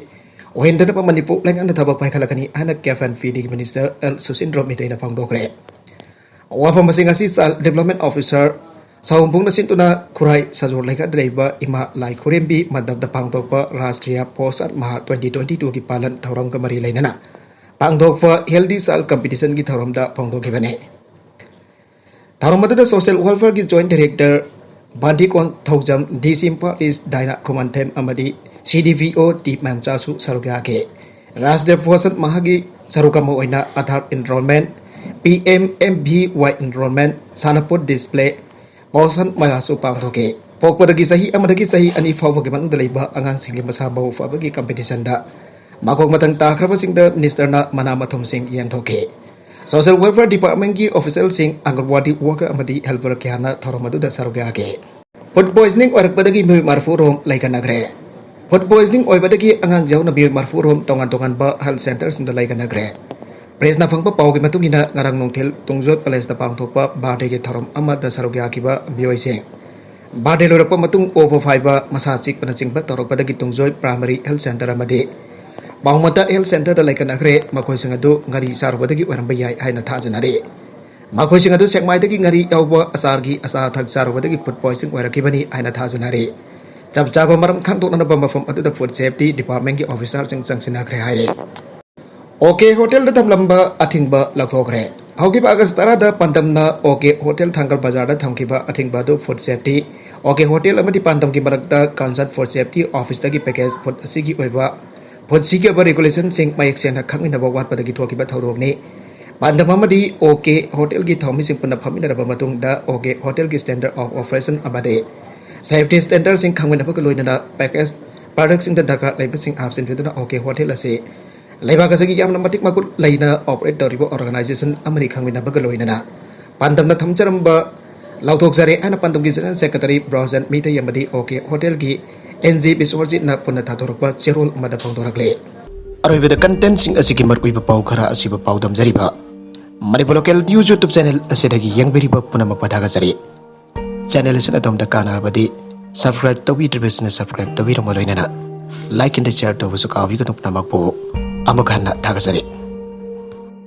ꯑꯣꯏꯍꯟꯗꯅꯕ ꯃꯅꯤꯄꯨꯔ ꯂꯩꯉꯥꯛꯅ ꯊꯕꯛ ꯄꯥꯏꯈꯠꯂꯛꯀꯅꯤ ꯍꯥꯏꯅ ꯀꯦꯐ ꯑꯦꯟ ꯐꯤꯗꯤꯒꯤ ꯃꯤꯅꯤꯁꯇꯔ ꯑꯦꯜ ꯁꯨꯁꯤꯟꯗ꯭ꯔꯣ ꯃꯤꯇꯩꯅ ꯐꯣꯡꯗꯣꯛꯈ꯭ꯔꯦ꯫ ꯋꯥꯐꯝ ꯑꯁꯤ ꯉꯁꯤ ꯆꯥꯏꯜ ꯗꯤꯕ꯭ꯂꯞꯃꯦꯟ ꯑꯣꯐꯤꯁꯥꯔ ꯁꯥꯎꯝꯕꯨꯡꯅ ꯁꯤꯟꯗꯨꯅ ꯈꯨꯔꯥꯏ ꯁꯖꯣꯔ ꯂꯩꯀꯥꯏꯗ ꯂꯩꯕ ꯏꯃꯥ ꯂꯥꯏ ꯈꯨꯔꯦꯝꯕꯤ ꯃꯟꯗꯞꯇ ꯄꯥꯡꯊꯣꯛꯄ ꯔꯥꯁꯇ꯭ꯔꯤꯌꯥ ꯄꯣꯁꯟ ꯃꯥꯍꯥ twenty twenty-two ꯒꯤ ꯄꯥꯂꯟ ꯊꯧꯔꯝꯒ ꯃꯔꯤ ꯂꯩꯅꯅ ꯄꯥꯡꯊꯣꯛꯄ Healthy Child Competition ꯒꯤ ꯊꯧꯔꯝꯗ ꯐꯣꯡꯗꯣꯛꯈꯤꯕꯅꯤ꯫ ꯊꯧꯔꯝ ꯑꯗꯨꯗ Social Welfare ꯒꯤ Joint Director ꯕꯥꯟꯗꯤꯀꯣꯟ ꯊꯧꯖꯝ, DC Imphal East ꯗꯥꯏꯅꯥ ꯈꯨꯃꯟꯊꯦꯝ ꯑꯃꯗꯤ CDPO ꯇꯤ ꯃꯦꯝꯆꯥꯁꯨ ꯁꯔꯨꯛ ꯌꯥꯈꯤ꯫ ꯔꯥꯁꯇ꯭ꯔꯤꯌꯥ ꯄꯣꯁꯟ ꯃꯥꯍꯥꯒꯤ ꯁꯔꯨꯛ ꯑꯃ ꯑꯣꯏꯅ Aadhaar enrollment, PMMVY enrollment, ꯁꯥꯟꯅꯄꯣꯠ display, ꯄꯣꯁꯟ ꯃꯥꯍꯥꯁꯨ ꯄꯥꯡꯊꯣꯛꯈꯤ꯫ ꯄꯣꯛꯄꯗꯒꯤ ꯆꯍꯤ ꯑꯃꯗꯒꯤ ꯆꯍꯤ ꯑꯅꯤ ꯐꯥꯎꯕꯒꯤ ꯃꯅꯨꯡꯗ ꯂꯩꯕ ꯑꯉꯥꯡꯁꯤꯡꯒꯤ ꯃꯁꯥ ꯃꯎ ꯐꯕꯒꯤ competition ꯗ ꯃꯀꯣꯛ ꯃꯊꯪ ꯇꯥꯈ꯭ꯔꯕꯁꯤꯡꯗ Minister ꯅ ꯃꯅꯥ ꯃꯊꯨꯝꯁꯤꯡ ꯌꯦꯟꯊꯣꯛꯈꯤ꯫ Social Welfare Department ꯀꯤ official ꯁꯤꯡ, ꯑꯪꯒꯟꯋꯥꯗꯤ worker ꯑꯃꯗꯤ helper ꯀꯌꯥꯅ ꯊꯧꯔꯝ ꯑꯗꯨꯗ ꯁꯔꯨꯛ ꯌꯥꯈꯤ꯫ Food poisoning ꯑꯣꯏꯔꯛꯄꯗꯒꯤ ꯃꯤꯑꯣꯏ ꯃꯔꯤꯐꯨ ꯔꯣꯝ ꯂꯩꯀꯠꯅꯈ꯭ꯔꯦ꯫ Food poisoning ꯑꯣꯏꯕꯗꯒꯤ ꯑꯉꯥꯡ ꯌꯥꯎꯅ ꯃꯤꯑꯣꯏ ꯃꯔꯤꯐꯨ ꯔꯣꯝ ꯇꯣꯉꯥꯟ ꯇꯣꯉꯥꯟꯕ health centre ꯁꯤꯡꯗ ꯂꯩꯀꯠꯅꯈ꯭ꯔꯦ꯫ Press ꯅ ꯐꯪꯕ ꯄꯥꯎꯒꯤ ꯃꯇꯨꯡ ꯏꯟꯅ, ꯉꯔꯥꯡ ꯅꯨꯡꯊꯤꯜ ꯇꯨꯡꯖꯣꯏ palace ꯇ ꯄꯥꯡꯊꯣꯛꯄ birthday ꯒꯤ ꯊꯧꯔꯝ ꯑꯃꯗ ꯁꯔꯨꯛ ꯌꯥꯈꯤꯕ ꯃꯤꯑꯣꯏꯁꯤꯡ birthday ꯂꯣꯏꯔꯛꯄ ꯃꯇꯨꯡ ꯑꯣꯕ ꯐꯥꯏꯕ, ꯃꯁꯥ ꯆꯤꯛꯄꯅꯆꯤꯡꯕ ꯇꯧꯔꯛꯄꯗꯒꯤ ꯇꯨꯡꯖꯣꯏ Primary Health Centre ꯑꯃꯗꯤ ꯄꯥꯎꯃꯇ Health Centre ꯗ ꯂꯩꯀꯠꯅꯈ꯭ꯔꯦ꯫ ꯃꯈꯣꯏꯁꯤꯡ ꯑꯗꯨ ꯉꯥꯔꯤ ꯆꯥꯔꯨꯕꯗꯒꯤ ꯑꯣꯏꯔꯝꯕ ꯌꯥꯏ ꯍꯥꯏꯅ ꯊꯥꯖꯅꯔꯤ꯫ ꯃꯈꯣꯏꯁꯤꯡ ꯑꯗꯨ ꯁꯦꯛꯃꯥꯏꯗꯒꯤ ꯉꯥꯔꯤ ꯌꯥꯎꯕ ꯑꯆꯥꯔꯒꯤ ꯑꯆꯥ ꯑꯊꯛ ꯆꯥꯔꯨꯕꯗꯒꯤ food poisoning ꯑꯣꯏꯔꯛꯈꯤꯕꯅꯤ ꯍꯥꯏꯅ ꯊꯥꯖꯅꯔꯤ꯫ ꯆꯞ ꯆꯥꯕ ꯃꯔꯝ ꯈꯪꯗꯣꯛꯅꯅꯕ ꯃꯐꯝ ꯑꯗꯨꯗ Food Safety Department ꯀꯤ officer ꯁꯤꯡ ꯆꯪꯁꯤꯟꯅꯈ꯭ꯔꯦ ꯍꯥꯏꯔꯤ꯫ OK Hotel ꯗ ꯊꯝꯂꯝꯕ ꯑꯊꯤꯡꯕ ꯂꯧꯊꯣꯛꯈ꯭ꯔꯦ꯫ ꯍꯧꯈꯤꯕ August ꯇꯔꯥꯗ ꯄꯥꯟꯗꯝꯅ OK Hotel ꯊꯥꯡꯒꯜ ꯕꯖꯥꯔꯗ ꯊꯝꯈꯤꯕ ꯑꯊꯤꯡꯕ ꯑꯗꯨ Food Safety, OK Hotel ꯑꯃꯗꯤ ꯄꯥꯟꯗꯝꯒꯤ ꯃꯔꯛꯇ Concerned Food Safety Office ꯇꯒꯤ package food ꯑꯁꯤꯒꯤ ꯑꯣꯏꯕ food ꯁꯤꯒꯤ ꯑꯣꯏꯕ regulation ꯁꯤꯡ ꯃꯌꯦꯛ ꯁꯦꯡꯅ ꯈꯪꯃꯤꯟꯅꯕ ꯋꯥꯠꯄꯗꯒꯤ ꯊꯣꯛꯈꯤꯕ ꯊꯧꯗꯣꯛꯅꯤ꯫ ꯄꯥꯟꯗꯝ ꯑꯃꯗꯤ OK Hotel ꯒꯤ ꯊꯧꯃꯤꯁꯤꯡ ꯄꯨꯟꯅ ꯐꯝꯃꯤꯟꯅꯔꯕ ꯃꯇꯨꯡꯗ OK Hotel ꯒꯤ Standard of Operation ꯑꯃꯗꯤ Safety Standard ꯁꯤꯡ ꯈꯪꯃꯤꯟꯅꯕꯒ ꯂꯣꯏꯅꯅ package product ꯁꯤꯡꯗ ꯗꯔꯀꯥꯔ ꯂꯩꯕꯁꯤꯡ ꯍꯥꯞꯆꯤꯟꯕꯤꯗꯨꯅ OK Hotel ꯑꯁꯤ ꯂꯩꯕꯥꯛ ꯑꯁꯤꯒꯤ ꯌꯥꯝꯅ ꯃꯇꯤꯛ ꯃꯒꯨꯟ ꯂꯩꯅ operate ꯇꯧꯔꯤꯕ organization ꯑꯃꯅꯤ ꯈꯪꯃꯤꯟꯅꯕꯒ ꯂꯣꯏꯅꯅ ꯄꯥꯟꯗꯝꯅ ꯊꯝꯖꯔꯝꯕ ꯂꯧꯊꯣꯛꯆꯔꯦ ꯍꯥꯏꯅ ꯄꯥꯟꯗꯝꯒꯤ General Secretary ꯕ꯭ꯔꯣꯖꯟ ꯃꯤꯇꯩ ꯑꯃꯗꯤ OK Hotel ꯒꯤ N G ꯕꯤꯁ꯭ꯋꯔꯖꯤꯠꯅ ꯄꯨꯟꯅ ꯊꯥꯗꯣꯔꯛꯄ ꯆꯦꯔꯣꯜ ꯑꯃꯗ ꯐꯣꯡꯗꯣꯔꯛꯂꯤ꯫ ꯑꯔꯣꯏꯕꯗ content ꯁꯤꯡ ꯑꯁꯤꯒꯤ ꯃꯔꯨꯑꯣꯏꯕ ꯄꯥꯎ ꯈꯔ ꯑꯁꯤꯕꯨ ꯄꯥꯎꯗꯝꯖꯔꯤꯕ Manipur Local News YouTube channel ꯑꯁꯤꯗꯒꯤ ꯌꯦꯡꯕꯤꯔꯤꯕ ꯄꯨꯝꯅꯃꯛꯄꯨ ꯊꯥꯒꯠꯆꯔꯤ꯫ Channel ꯑꯁꯤꯅ ꯑꯗꯣꯝꯗ ꯀꯥꯟꯅꯔꯕꯗꯤ subscribe ꯇꯧꯕꯤꯗ꯭ꯔꯤꯕꯁꯤꯡꯅ subscribe ꯇꯧꯕꯤꯔꯝꯃ ꯂꯣꯏꯅꯅ like and share ꯇꯧꯕꯁꯨ ꯀꯥꯎꯕꯤꯒꯅꯨ꯫ ꯄꯨꯝꯅꯃꯛꯄꯨ ꯑꯃꯨꯛ ꯍꯟꯅ ꯊꯥꯒꯠꯆꯔꯤ꯫